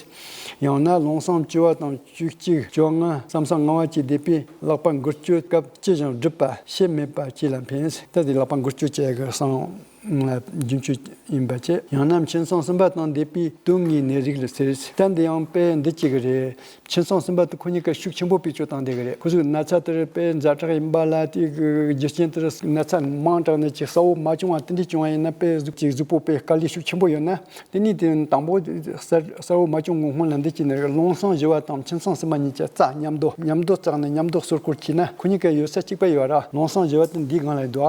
ཡང་ན་ལུང་སྲང་བཅུ་པ་དང་བཅུ་གཅིག་བཅོ་ལྔ། གསུམ་སྲང་ལྔ་པ་བཅས་འདེབས་པས་ལག་པ་འགུལ་སྐྱོད་སྐབས་ལྕི་ཞིང་སྒྲིབ་པ་ཤེད་མེད་པ་བཅས་ལ་འཕེན། ད་དེ་ལག་པ་འགུལ་སྐྱོད་བྱེད་ཡ་གི་སྲང་ལ་རྒྱུན་སྤྱོད་ཡིན་པ་བཅས། ཡང་ན་མཁྱེན་སྲང་གསུམ་པ་དང་འདེབས་པའི་དོན་དངོས་ནད་རིགས་ལ་ཟེར། ད་འདི་ཡང་དཔེ་འདི་གཅིག་གི་རེད། མཁྱེན་སྲང་གསུམ་པ་དེ་ཁོ་གཉིས་ཀ་ཤུགས་ཆེན་པོ་བེད་སྤྱོད་བཏང་བསྡད་གི་རེད། ཁོ་ཚོའི་ན་ཚ་དེར་དཔེ་ཛ་དྲག་ཡིན་པ་ལ་དེ་གི་རྒྱུ་རྐྱེན་དེར་ན་ཚ་མང་དྲགས་ནས་ཅིག་གསལ་བོ་མ་བྱུང་བ་དེ་འདྲ་བྱུང་བ་ཡིན་ན། དཔེ་གཟུགས་ཀྱི་གཟུགས་པོ་དཔེ་དཀའ་ལས་ཤུགས་ཆེན་པོ་ཡོད་ན། དེ་ནས་དེ་དང་པོ་གསལ་གསལ་བོ་མ་བྱུང་གོང་སྔོན་ལ་འདི་བྱས་ནས་ལུང་སྲང་བཞི་པ་དང་མཁྱེན་སྲང་གསུམ་པ་གཉིས་ཀྱི་རྩ་མཉམ་དུ་མཉམ་དུ་བརྩེགས་ནས་མཉམ་དུ་སོར་སྐོར་བྱས་ན་ཁོ་གཉིས་ཀ་ཡོད་ས་གཅིག་པ་ཡོད་ར། ལུང་སྲང་བཞི་པ་དེ་འདིའི་སྒང་ལ་འདུག་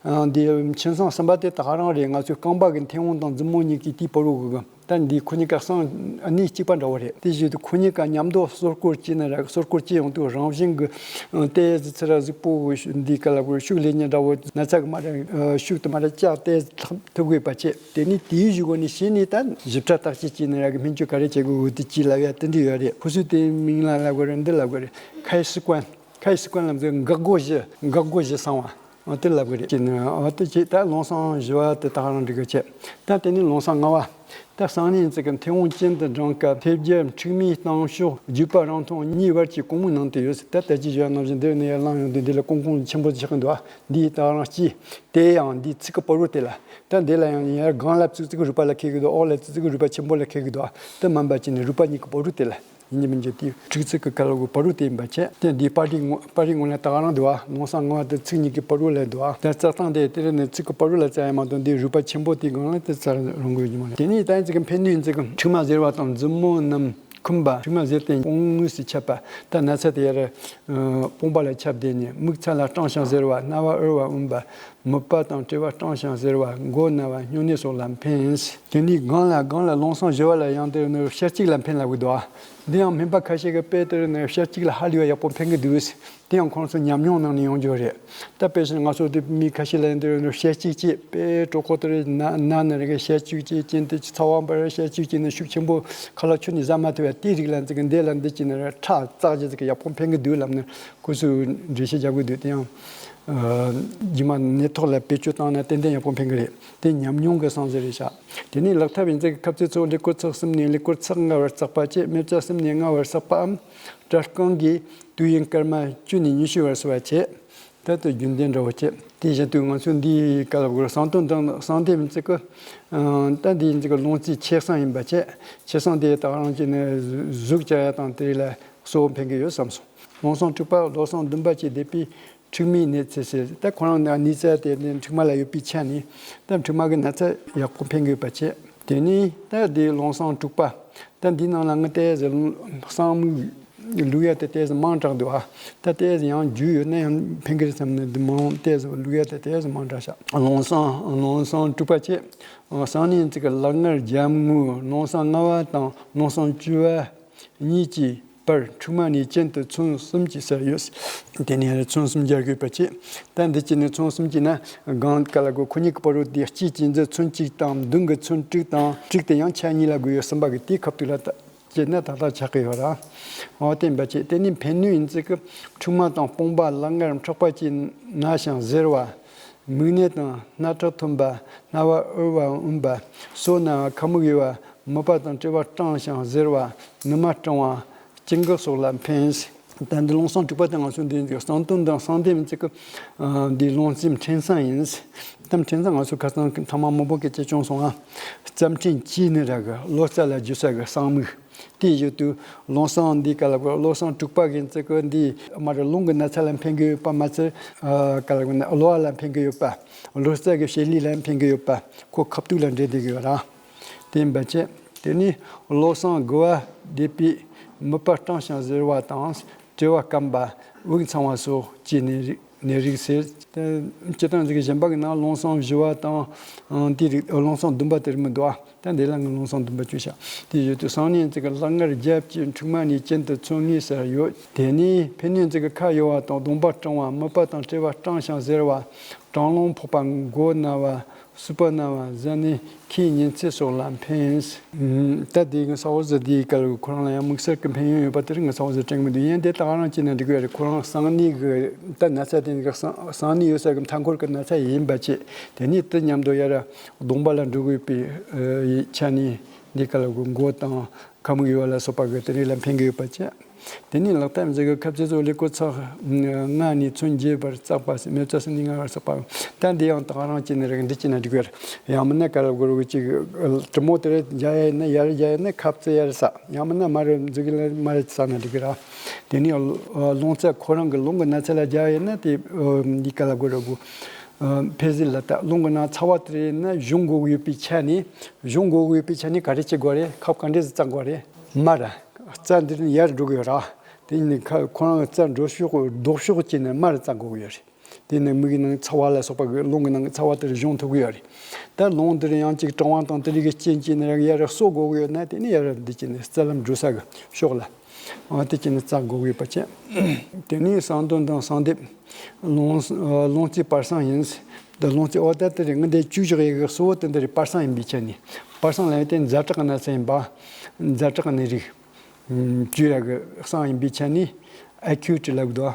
ཨ། འདི་མཁྱེན་སྲང་གསུམ་པ་དེ་ད་ག་རང་རེད། ང་ཚོའི་རྐང་པ་གི་མཐེ་བོང་དང་མཛུབ་མོ་གཉིས་ཀྱི་དེའི་བར་དུ་གི་ད་འདི་ཁོ་གཉིས་ཀ་སྲང་གནས་གཅིག་པ་འདྲ་བོ་རེད། དེ་བཞིན་དུ་ཁོ་གཉིས་ཀ་མཉམ་དུ་སོར་སྐོར་བྱས་ནས་ར། སོར་སྐོར་བྱས་ཡོང་དུས་རང་བཞིན་གྱི་ཏོག་ཙམ་ཚུར་གཟུགས་པོ་འདི་ག་ལ་གོ་ཤུགས་ལེན་མཁན་འདྲ་བོ། ན་ཚ་གི་མ་ར་ཤུགས་དུ་མ་ར་བཅག་སྟེ་ཐུབ་དགོས་པ་བྱས། དེ་ནས་དེའི་གཞུག་གུ་ནས་གཞི་ནས་ད་ཞིབ་ཕྲ་བརྟག་དཔྱད་བྱས་ནས་ར་གི་སྨན་བཅོས་ག་རེ་བྱེད་དགོས་འོ་དེ་ཅི་ལབ་ཡ་དེ་འདྲ་ཡོད་རེད། ཁོ་ཚོས་དེ་མིང་ལ་ལབ་དགོས་རེད། འདི་ལབ་དགོས་རེད། ཁའི་སི་ཀོན། ཁའི་སི་ཀོན་ལབ་ཚེ་འགག་སྒོ་བཞི། འགག་སྒོ་བཞི་གསང་བ། འོ་དེ་ལབ་གི་རེད། ཅེས་ནི་འོ་དེ་བྱས་ད་ལུང་སྲང་བཞི་པ་དེ་ད་ག་རང་འགྲིག་གི་བྱས། ད་དེ་ནི་ལུང་སྲང་ལྔ་པ། ད་གསང་གནས་ཚིག་གི་མཐེ་བོང་གཅིག་ཏུ་བསྒྲེངས་སྐབས་མཐེབ་རྒྱ་མཁྲིག་མའི་ལྟང་ཕྱོགས་བརྒྱུད་པ་རིང་ཐུང་གཉིས་བར་གྱི་གོང་མའི་ནང་དུ་ཡོད། ད་ལྟ་ཅི་བྱ་ནང་བཞིན་འདིར་ནི་ཡར་ལངས་ཡོང་དུས་འདི་ལ་ཀོང་ཀོང་ཆེན་པོ་ཆགས་ཀྱི་འདུག་འདིའི་ད་ག་རང་སྤྱི། དེ་ཡང་འདིའི་ཚིགས་ཀྱི་བར་དུ་དེ་ལ། ད་འདི་ལ་ཡང་ཡར་སྒང་ལ་ཙིག་ཙིག་རུས་པ་ལ་ཁེལ་གྱི་འདུག་འོག་ལ་ཙིག་ཙིག་རུས་པ་ཆེན་པོ་ལ་ཁེལ་གྱི་འདུག་དེ་མིན་པ་ཅི་ནི་རུས་པ་གཉིས་ཀྱི་བར་དུ་དེ་ལ། ཡིན་གྱི་མིན་གྱི་དེའི་དྲུག་ཚིགས་ཀྱི་ཁ་ལོ་གི་བར་དུ་དེ་ཡིན་པ་བྱས། དེ་འདིའི་པར་རིས་ངོ་པར་རིས་ངོ་ལ་ད་ག་རང་འདུག་བ། ལུང་སྲང་ལྔ་པ་དེ་ཚིགས་གཉིས་ཀྱི་བར་དུ་ལ་འདུག་བ། དེ་རྩ་སྟངས་དེ་དེ་རེད་ནས་ཚིགས་ཀྱི་བར་དུ་ལ་བཙལ་ཡ་མ་གཏོགས་འདིའི་རུས་པ་ཆེན་པོ་དེའི་སྒང་ལ་དེ་བཙལ་རུང་གི་ཡོད་མ་རེད། དེ་ནས་ད་ཡིན་ཚིག་གི་ཕན་ནུས་ཡིན་ཚིག་གི་མཁྲིག་མ་གཟེར་བ་དང་མཛུབ་མོ་རྣམས་འཁུམས་པ། མཁྲིག་མ་གཟེར་ཏེ་དབང་དངོས་སུ་ཁྱབ་པ། ད་ན་ཚ་དེ་ཡར་དཔུང་པ་ལ་ཁྱབ་བསྡད་ནས་མིག་ཚ་ལ་སྐྲང་ཞིང་གཟེར་བ། རྣ་བ་འུར་བ་འོན་པ། མིད་པ་དང་བྲེད་པ་སྐྲང་ཞིང་གཟེར་བ། མགོ་ན་བ་སྨྱུང་གནས་སོགས་ལ་ཕན། དེ་ནས་སྒང་ལ་སྒང་ལ་ལུང་སྲང་བཞི་པ་ལ་ཡང་དེ་ནི་ཞལ་གཅིག་ལ་ཕན་ལབ་གི་འདུག་ཨ། འདི་ཡང་སྨན་པ་ཁ་ཤས་ཀྱིས་དཔེ་དེ་ནི་ཞལ་གཅིག་ལ་ཧ་ལས་པ་ཡག་པོ་ཕན་གི་འདུག་དེ་ཡང་ཁོང་ཚོ་ཉམས་མྱོང་ནང་ནས་ཡོང་རྒྱུ་རེད། ད་དཔེ་བཞིན་ང་ཚོ་དེ་མི་ཁ་ཤས་ལ་ཡང་དེ་ནི་ཞལ་གཅིག་བྱས་དཔེ་གྲོད་ཁོག་དེ་ན་ན་ནི་རེད། ཞལ་གཅིག་བྱས་ཅན་དེ་ཚ་བ་འབར། ཞལ་གཅིག་བྱས་ནས་ཤུགས་ཆེན་པོ་ཁ་ལག་ཁྱོན་ནས་ཟ་མ་ཐུབ་པ་དེའི་རིགས་ལ་འཛིན་གི་འདི་ལ་འདི་བྱས་ནས་ཁྲག་བཙགས་རྒྱུ་ཟིག་གི་ཡག་པོ་ཕན་གི་འདུག་ལབ་ནས། ཁོ་ཚོས་འགྲེལ་བཤད་རྒྱབ་དགོས་འདུག་དེ་ཡང་། རྗེས་མ་ནད་ཐོག་ལ་བེད་སྤྱོད་བཏང་ན་ཏན་ཏན་ཡག་པོ་ཕན་གི་རེད། དེ་ཉམས་མྱོང་གི་བསམ་གཞིག་རེད་ཤག་དེ་ནས་ལག་ཐབས་ཡིན་ཚད་ཀྱི་ཁབ་ཚད་ཚོ་ཀླད་ཀོར་ཚེག་གསུམ་ནས་ཀླད་ཀོར་ཚེག་ལྔ་བར་བརྩེགས་པ་བཅས་སྨེ་བརྩེགས་གསུམ་ནས་ལྔ་བར་བརྩེགས་པའམ། སྐྲ་རྐང་གི་དུས་ཡུན་སྐར་མ་བཅུ་ནས་ཉི་ཤུ་བར་བཟོ་བ་བྱས། ད་ལྟ་རྒྱུན་ལྡན་འདྲ་བོ་བྱས། དེ་བཞིན་དུ་ང་ཚོས་འདིའི་སྐབས་ལ་གསང་སྟོན་དང་གསང་འདེབས་ཡིན་ཚད་ཀྱི། ད་འདི་ཡིན་ཚད་ཀྱི་ལུང་རྩིས་ཆེ་གསང་ཡིན་པ་བྱས། ཆེ་གསང་དེ་ད་རང་གཅིག་ནས་གཟུགས་བཅག་ཡ་དང་དེ་ལ་གཙོ་བོ་ཕན་གི་ཡོད་བསམ་སོང་། ལུང་སྲང་དྲུག་པ་ལོ་སྲང་བདུན་པ་བཅས་འདེབས་པའི་མཁྲིག་མའི་ནད་ཚེ་ཟེར། ད་ཁོ་རང་ནས་ནད་ཚ་དེ་ནི་མཁྲིག་མ་ལ་ཡོད་པའི་ཆ་ནས་ད་མཁྲིག་མ་གི་ན་ཚ་ཡག་པོ་ཕན་གི་ཡོད་པ་བྱས། དེ་ནས་ད་དེ་ལུང་སྲང་དྲུག་པ། ད་འདིའི་ནང་ལ་ངས་ཏོག་ཙམ་གསང་མིག་བླུག་ཡ་དེ་ཏོག་ཙམ་མང་དྲགས་འདུག་ཨ། ད་ཏོག་ཙམ་ཡང་རྒྱུས་ཡོད་ན་ཡང་ཕན་གི་རེད་བསམ་ནས་འདི་མང་ཏོག་ཙམ་བླུག་ཡ་དེ་ཏོག་ཙམ་མང་དྲགས་ཤག་ལུང་སྲང་ལུང་སྲང་དྲུག་པ་བཅས། གསང་གནས་ཚིག་གི་ལག་ངར་རྒྱབ་ངོས་ལུང་སྲང་ལྔ་པ་དང་ལུང་སྲང་བཅུ་པ་གཉིས་ཀྱི་ པར་འཁྲུག་མ་ནས་གྱེན་དུ་ཚོན་གསུམ་གྱིས་བསལ་ཡོད། དེ་ནས་ཚོན་གསུམ་སྦྱར་དགོས་པ་བྱས། ད་འདི་གྱི་ནི་ཚོན་གསུམ་གྱིས་ན་གང་ག་ལ་གོ་ཁོ་གཉིས་ཀྱི་བར་རུ་དེ་དཀྱིལ་གྱི་མཛོད་ཚོན་གཅིག་དང་མདུན་གྱི་ཚོན་དྲུག་དང་དྲུག་དེ་ཡང་ཆ་གཉིས་ལ་བགོས་ཡོད་གསུམ་པ་གི་དེའི་ཁ་ཐུག་ལ་ད་བྱས་ན་ཏག་ཏག་ཆགས་ཀྱི་ཡོད་ར། འོ་དེ་འབད་བྱས་དེ་ནི་འཕེན་ནུས་ཡིན་ཚིག་གི་འཁྲུག་མ་དང་སྤོང་པ་ལག་ངར་མཁྲེགས་པ་གྱི་ན་ཞིང་གཟེར་བ། མིག་ནད་དང་སྣ་ཁྲག་ཐོན་པ། སྣ་བ་འུར་བ་འོན་པ། སོ་ན་བ་ཁ་མིག་ཡོ་བ། མིད་པ་དང་བྲེལ་བ་སྐྲངས་ཤིང་གཟེར་བ། ནུ་མ་སྐྲངས་པ། སྐྱེ་འགག་སོགས་ལ་ཕན། ད་འདི་ལུང་བསམ་དྲུག་པ་དེ་ང་ཚོ་འདི་གསང་སྟོན་དང་གསང་ལྡེབ་ཚིག་གི་འདི་ལུང་རྩིས་འཕྲིན་བཟང་ཡིན། ད་འཕྲིན་བཟང་ང་ཚོ་ཁ་སང་ཐ་མ་མང་པོ་སྐད་ཆ་བྱུང་སོང་ཨ། རྩ་འཕྲིན་གྱི་ནི་ར་གི་ལོ་ཙཱ་ལ་བརྒྱུད་ས་གི་གསང་མིག་དེའི་བཞིན་དུ་ལུང་བསམ་འདི་ག་ལ་གོ་ལུང་བསམ་དྲུག་པ་གི་ཚིག་གི་འདི་མ་རེད། རླུང་གི་ན་ཚ་ལ་ཕན་གི་ཡོད་པ་མ་ཚད་ག་ལ་གོ་ན་གློ་བ་ལ་ཕན་གི་ཡོད་པ། ལོ་ཙཱ་གི་བྱེད་ལས་ལ་ཕན་གི་ཡོད་པ་ཁོ་ཁ་ཐུག་ལ་འདྲེས་བསྡད་གི་ཡོད་ར། དེ་འབད་བྱས་དེ་ནི་ལུང་བསམ་དགུ་བ་སྡེ་པའི་མིད་པ་སྐྲངས་ཤིང་གཟེར་བ་དང་། བྲེལ་བ་སྐམ་པ། དབུགས་འཚང་བ་སོགས་ཀྱི་ནད་རིགས་ནད་རིགས་ཟེར། ད་སྤྱིར་བཏང་ཅིག་གཞན་པ་གི་ནང་ལུང་བསམ་བཞི་བ་དང་དེའི་རིགས་ལུང་བསམ་བདུན་པ་དེར་མི་འདུག་ཨ། ད་འདི་ལ་ངས་ལུང་བསམ་བདུན་པ་བཅུ་བཞག་དེའི་བཞིན་དུ་གསང་ནུས་ཚིག་གི་ལག་ངར་རྒྱབ་ཀྱི་འཁྲུག་མ་ནས་གྱེན་དུ་ཚོན་གཉིས་བསལ་ཡོད། དེ་ནས་འཕེན་ནུས་ཚིག་གི་ཁ་ཡོ་བ་དང་གདོང་པ་སྐྲངས་པ། མིད་པ་དང་བྲེལ་བ་སྐྲངས་ཤིང་གཟེར་བ། གྲང་རླུང་ཕོག་པ། མགོ་ན་བ། གསུས་པ་ན་བ། གཟའ་ནད་ཁའི་ཉིན་ཚེ་སོགས་ལ་ཕན། ད་དེ་གི་ས་འོག་ཟེར་དེའི་སྐབས་ཁོ་རང་ལ་ཡང་དམིགས་བསལ་གྱི་ཕན་ཡོན་ཡོད་པ་དེ་རིགས་ངས་ས་འོག་ཟེར་དྲན་གྱི་མི་འདུག་ཡིན་དེ་ད་ག་རང་བྱས་ན་འགྲིག་གི་རེད། ཁོ་རང་གསང་ནུས་ཀྱི་ད་ན་ཚ་དེ་གི་གསང་གསང་ནུས་ཡོད་ས་གི་མཐའ་འཁོར་གྱི་ན་ཚ་ཡིན་པ་བྱས། དེ་ནས་དེ་མཉམ་དུ་ཡར་གདོང་པ་ལ་འགྲོ་དགོས་པའི་ཆ་ནས་འདི་ག་ལ་གོ་མགོ་དང་ཁ་མིག་ཡོ་བ་ལ་སོགས་པ་གི་དེ་རིགས་ལ་ཕན་གྱི་ཡོད་པ་བྱས། དེ་ནས་ལག་ཐབས་མཛད་གི་ཁབ་ཚེ་ཚོ་ལེ་ཀོ་ཚག་ལྔ་ནས་ཚོན་རྒྱས་པར་བརྩེགས་པ་ཟེར། མེ་བཙའ་སེམས་ནི་ལྔ་བར་བརྩེགས་པ། ད་འདི་ཡང་ད་ག་རང་བྱས་ནས་རེད། འདི་བྱས་ན་འགྲིག་གི་རེད། ཡང་མིན་ན་ག་ལ་གོ་རུ་གཅིག་གྲི་མོ་དེ་རེད་རྒྱག་ཡ་ཡིན་ན་ཡར་རྒྱག་ཡ་ཡིན་ན་ཁབ་ཚེ་ཡར་ས། ཡང་མིན་ན་མར་རེད་མཛུག་གི་ལ་མར་རེད་ས་ན་འགྲིག་གི་ར། དེ་ནས་རླུང་རྩ་ཁོ་རང་གི་རླུང་གི་ན་ཚ་ལ་རྒྱག་ཡ་ཡིན་ན་དེ་འདི་ག་ལ་གོ་རུ་གོ་ཕལ་ཆེར་ལ་ད་རླུང་གི་ནང་ཚ་བ་དེ་རེད་ན་གཞུང་དགོས་ཀྱི་ཡོད་པའི་ཆ་ནས་གཞུང་དགོས་ཀྱི་ཡོད་པའི་ཆ་ནས་ག་རེ་བྱེད་དགོས་རེད། ཁབ་ག་འདྲས་སེ་བཙའ་དགོས་རེད། མར་རྩ་འདི་ནས་ཡར་འགྲོ་གི་ཡོད་ར། དེ་ནས་ཁ་ཁོ་རང་གི་རྩ་འགྲོ་ཕྱོགས་ལྡོག་ཕྱོགས་བྱས་ནས་མར་བཙའ་དགོས་ཀྱི་ཡོད་རེད། དེ་ནས་མིག་གི་ནང་ཚ་བ་ལ་སོགས་པ་གི་རླུང་གི་ནང་གི་ཚ་བ་དེར་གཞུང་ཐུག་གི་ཡོད་རེད། ད་རླུང་དེར་ཡང་གཅིག་གྲང་བ་དང་དེ་རིགས་ཀྱི་རྐྱེན་གྱིས་ནི་ཡར་གསོ་དགོས་ཀྱི་ཡོད་ན་དེ་ནས་ཡར་འདི་བྱས་ནས་རྩ་ལམ་འགྲོ་ས་གི་ཕྱོགས་ལ། འོ་དེ་བྱས་ནས་བཙའ་དགོས་ཀྱི་ཡོད་པ་བྱས། དེ་ནས་གསང་སྟོན་དང་གསང་ལྡེབ། ལུང་ལུང་རྩིས་པར་གསང་ཡིན། ད་ལུང་རྩིས་འོ་ད་དེ་རེད། ངས་འདི་བཅུ་བཞག་ཡི་གི་གཙོ་བོ་དེ་འདི་རེད། པར་གསང་ཡིན་པའི་ཆ་ནས། པར་གསང་ལབ་ཡ་དེ་ཛ་དྲག་གི་ན་ཚ་ཡིན་པ། ཛ་དྲག་གི་ནད་རིགས་བཅོས་ཡ་གི་གསང་ཡིན་པའི་ཆ་ནས་ཨེ་ཁུ་ཊི་ལབ་འདུག་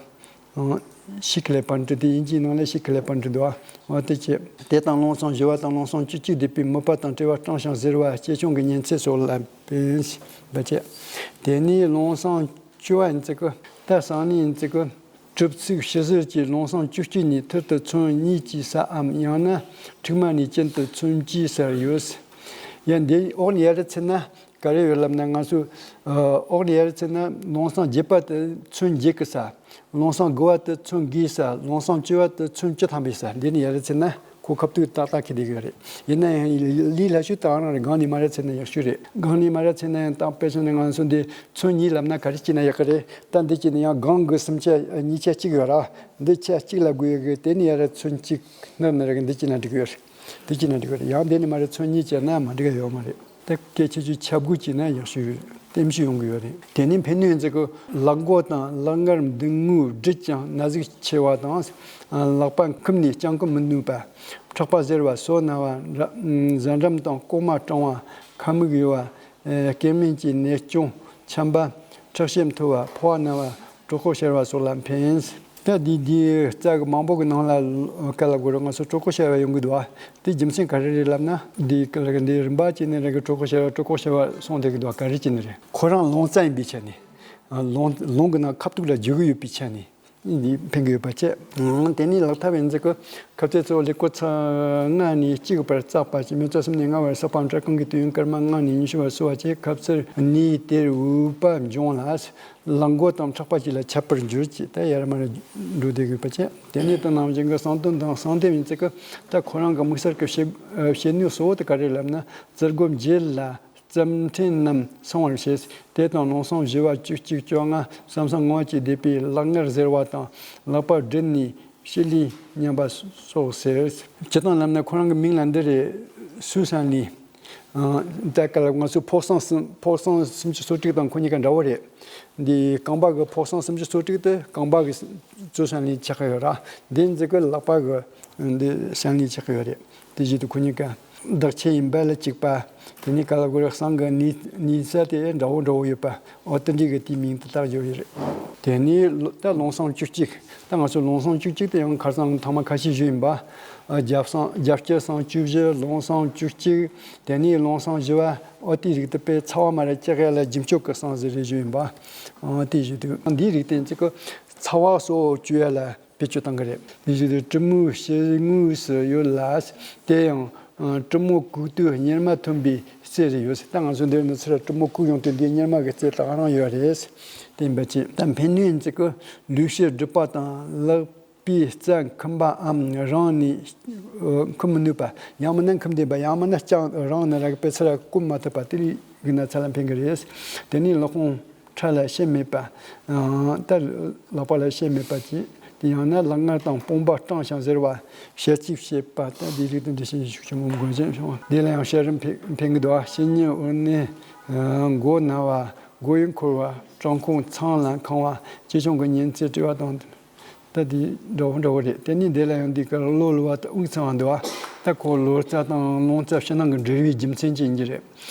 ཨ། ཤི་ཁི་ལེ་པན་ཀྲི་དེ་དབྱིན་ཇིའི་ནང་ལ་ཤི་ཁི་ལེ་པན་ཀྲི་འདུག་ཨ། འོ་དེ་བྱས། དེ་དང་ལུང་བསམ་བཞི་བ་དང་ལུང་བསམ་བཅུ་གཅིག་བསྡེབས་པའི་མིད་པ་དང་བྲེལ་བ་སྐྲངས་ཤིང་གཟེར་བ་སྐྱེ་ཆུང་གི་ཉིན་ཚེ་སོགས་ལ་ཕན་པ་བྱས། དེ་ནས་ལུང་བསམ་བཅུ་བ་ཡིན་ཚིག་གི་ད་གསང་ནུས་ཡིན་ཚིག་གི་གྲུབ་ཚུལ་ཞི་གཟེར་གྱི་ལུང་བསམ་བཅུ་གཅིག་ནས་ཐུར་དུ་ཚོན་གཉིས་ཀྱིས་བསལ་འམ། ཡང་ན་འཁྲུག་མ་ནས་གྱེན་དུ་ཚོན་གྱིས་བསལ་ཡོད། ཡང་འདི་འོག་ནས་ཡར་ཚུད་ན་ག་རེ་ཡོད་ལབ་ན་ང་ཚོས་འོག་ནས་ཡར་ཚུད་ན་ལུང་བསམ་བརྒྱད་པ་དེ་ཚོན་བརྒྱད་ཀྱིས་བསལ། ལུང་བསམ་དགུ་བ་དེ་ཚོན་དགུས་བསལ། ལུང་བསམ་བཅུ་བ་དེ་ཚོན་བཅུ་ཐམ་པས་བསལ། འདི་ནས་ཡར་ཚུད་ན་ཁོ་ཁ་ཐུག་ཏག་ཏག་ཁེལ་བསྡད་ཀྱི་ཡོད་རེད། ཡིན་ན་ཡང་ལས་སླ་ཤོས་ད་ག་རང་རེད། སྒང་ནས་མར་ཚུད་ན་ཡག་ཤོས་རེད། སྒང་ནས་མར་ཚུད་ན་ཡང་ད་དཔེ་བཞག་ན་ང་ཚོ་འདི་ཚོན་གཉིས་ལབ་ན་ག་རེ་བྱས་ན་ཡག་གི་རེད། ད་འདི་བྱས་ན་ཡང་སྒང་གི་གསུམ་ཆ་གཉིས་ཆ་གཅིག་ཡོད་ར། འདི་ཆ་གཅིག་ལ་དགོས་ཡོད་གི། དེ་ནས་ཡར་ཚོན་གཅིག་སྣར་ན་ར་གི་འདི་བྱས་ན་འགྲིག་གི་ཡོད་རེད། འདི་བྱས་ན་འགྲིག་གི་རེད། ཡང་འདི་ནས་མར་ཚོན་གཉིས་བྱས་ན་མ་འགྲིག་ག་ཡོད་མ་རེད། ད་སྐད་ཆ་ཆུ་ཆབ་གུ་བྱས་ན་ཡག་ཤོས་ཡོད་རེད། ལྟེམ་ཤོས་ཡོང་གི་ཡོད་རེད། དེ་ནས་འཕེན་ནུས་ཡོད་ཚད་ཀྱི་ལག་མགོ་དང་ལག་ངར་མདུན་ངོས་སྦྲིད་ཀྱང་ན་ཟུག་ཆེ་བ་དང་། ལག་པ་འཁུམས་ནས་བརྐྱང་བསྐུམ་མི་ནུས་པ། མཁྲེགས་པ་གཟེར་བ། སོ་ན་བ། ར་ཟ་འགྲམ་དང་ལྐོག་མ་སྐྲངས་པ། ཁ་མིག་ཡོ་བ། སྐེ་དམན་གྱི་ནད་སྐྱོན། ཆམ་པ། ཁྲག་ཤེད་མཐོ་བ། ཕོ་བ་ན་བ། གྲོད་ཁོག་གཤེར་བ་སོགས་ལ་ཕན། ད་འདི་འདི་རྩ་གི་མང་པོ་གི་ནང་ལ་ག་ལ་གོ་ར་ང་ཚོ་གྲོད་ཁོག་གཤེར་བ་ཡོང་གི་འདུག་ཨ། དེ་རྒྱུ་མཚན་ག་རེ་རེད་ལབ་ན། འདི་ག་ལ་འདི་རིམ་པ་བྱས་ནས་རེད་གི་གྲོད་ཁོག་གཤེར་བ་གྲོད་ཁོག་གཤེར་བ་སོང་བསྡད་ཀྱི་འདུག་ཨ། ག་རེ་བྱས་ནས་རེད། ཁོ་རང་རླུང་རྩ་ཡིན་པའི་ཆ་ནས། རླུང་རླུང་གི་ནང་ཁ་ཐུག་ལ་འཇུག་གི་ཡོད་པའི་ཆ་ནས། འདི་ཕན་གི་ཡོད་པ་བྱས། དེ་ནས་ལག་ཐབས་ཡིན་ཚིག་གི་ཁབ་ཚེ་གཙོ་བོ་ལེ་ཀོ་ཚ་ལྔ་ནས་གཅིག་བར་བརྩེགས་པ་བྱས། མེ་བཙའ་སེམས་ནི་ལྔ་བར་བསྲེགས་པའམ་སྐྲ་རྐང་གི་དུས་ཡུན་སྐར་མ་ལྔ་ནས་ཉི་ཤུ་བར་གསོ་བ་བྱས། ཁབ་ཚེར་ནི་དེར་འུད་པ་འབྱུང་ལ། ལག་མགོ་དང་མཁྲེགས་པ་བཅས་ལ་ཁྱབ་པར་འགྱུར་གྱི། ད་ཡར་མར་འགྲོ་བསྡད་དགོས་པ་བྱས། དེ་ནས་ད་ནང་བཞིན་གྱི་གསང་སྟོན་དང་གསང་ལྡེབ་ཡིན་ཚིག་གི་ད་ཁོ་རང་གི་དམིགས་བསལ་གྱི་བྱེད་བྱེད་ནུས་གཙོ་བོ་དེ་ག་རེ་ལབ་ན། རྩལ་སྒོ་འབྱེད་ལ། རྩ་འཕྲིན་རྣམས་ཚང་བར་བྱེད། དེ་དང་ལུང་བསམ་བཞི་བ་བཅུ་གཅིག་བཅོ་ལྔ་བསམ་བསམ་ངོ་གཅིག་བསྡེབས་པའི་ལག་ངར་གཟེར་བ་དང་ལག་པ་སྦྲིད་ནས་ཕྱི་ལུས་ཉམས་པ་སོགས་ཟེར། སྤྱིར་བཏང་ལབ་ན་ཁོ་རང་གི་མིང་ལ་འདི་རེད། སུ་སན་ལི། ཨ། ད་ག་ལ་ང་ཚོའི་ཕོ་བསང་སུམ་ཕོ་བསང་སུམ་ཅུ་སོ་དྲུག་དང་ཁོ་གཉིས་ཀ་འདྲ་བོ་རེད། འདི་རྐང་པ་གི་ཕོ་བསང་སུམ་ཅུ་སོ་དྲུག་དེ་རྐང་པ་གི་གཙོ་བྱ་ལེན་ཆགས་ཀྱི་ཡོད་ར། འདི་འཛི་གི་ལག་པ་གི་འདི་བྱ་ལེན་ཆགས་ཀྱི་ཡོད་རེད། དེ་བཞིན་དུ་ཁོ་གཉིས་ཀ་བདག་ཆེན་ཡིན་པ་ལ་གཅིག་པ། དེ་ནས་ག་ལ་གོ་རེ་བསང་གི་ནུས་ནུས་ས་དེ་འདྲ་བོ་འདྲ་བོ་ཡོད་པ། འོ་དེ་འདྲའི་གི་དེའི་མིང་དེ་དག་བརྗོད་ཡོད་རེད། དེ་ནས་ལོ་ད་ལུང་བསང་བཅུ་གཅིག་ད་ང་ཚོ་ལུང་བསང་བཅུ་གཅིག་དེ་ཡང་ཁ་སང་ཐེངས་མ་ཁ་ཤས་ཞུས་ཡིན་པ། ཨ། རྒྱབ་བསང་རྒྱབ་སྐྱེལ་བསང་བཅུ་བཞི། ལུང་བསང་བཅུ་གཅིག་དེ་ནས་ལུང་བསང་བཞི་པ། འོ་དེའི་རིགས་དེ་དཔེ་ཚ་བ་མ་རེད་ལྕགས་ཡ་ལ་རྒྱུན་སྐྱོབ་ཀྱི་བསང་ཟེར་རེ་ཞུས་ཡིན་པ། ཨ། དེ་ཞུ་དུས་འདིའི་རིགས་དེ་ཚོ་གི་ཚ་བ་གཙོ་བོ་བཅོས་ཡ་ལ་བེད་སྤྱོད་གཏང་གི་རེད། དེ་བཞིན་དུ་གྲི་མོའི་ཕྱི་ངོས་སུ་ཡོད་ལ། དེ་ཡང་གྲི་མོ་གུག་དུས་གཉེར་མ་ཐོན་པའི་རྩེ་རེ་ཡོད། ད་ང་ཚོ་འདིར་ནི་ཚུར་གྲི་མོ་གུག་ཡོང་དུས་འདིའི་གཉེར་མ་གི་རྩེ་དག་རང་ཡོད་རེད། དེ་འབད་ཅི་ད་འཕེན་ནུས་ཡིན་ཚིག་གི་ལུས་ཕྱིར་སྒྲུབ་པ་དང་ལག་པའི་རྩ་འཁུམས་པའམ་རང་ནས་འཁུམས་མི་ནུས་པ། ཡང་མིན་ན་འཁུམས་བསྡད་པ། ཡང་མིན་ན་ལྕགས་རང་ནས་ར་གི་དཔེ་ཚུར་བསྐུམ་མ་ཐུབ་པ་དེ་རིགས་ཀྱི་ན་ཚ་ལ་འཕེན་གི་རེད། དེ་ནས་ལག་ཁོང་ཁྲ་ལ་ཤེད་མེད་པ། ད་ལག་པ་ལ་ཤེད་མེད་པ་བཅས། དེ་ཡང་ན་ལག་ངར་དང་དཔུང་པ་སྐྲངས་ཤིང་གཟེར་བ། ཞལ་གཅིག་བཤད་པ་ལྟ་བུའི་རིགས་དང་འདྲ་ཞིང་ཤུགས་ཆེན་པོ་མགོན་ཅན་བྱུང་བ། དེ་ལ་ཡང་ཞལ་རས་འཕེན་འཕེན་གྱི་འདུག་བ། ཕྱི་ཉིན་འོད་གནས། མགོ་ན་བ། མགོ་ཡུ་འཁོར་བ། བྲང་ཁོག་ཚང་ལ་འཁང་བ། ལྕེ་ཆུང་གི་ཉིན་ཚེ་བྲི་བ་དང་། ད་དེ་འདྲ་བོ་འདྲ་བོ་རེད། དེ་ནས་དེ་ལ་ཡང་འདི་གར་གློ་ལུ་བ་དང་དབུགས་ཚང་བ་འདུག་བ། ད་ཁོ་ལོ་ཙཱ་དང་ལུང་ཙཱ་ཕྱི་ནང་གི་འབྲེལ་བའི་རྒྱུ་མཚན་ཅན་གྱི་རེད།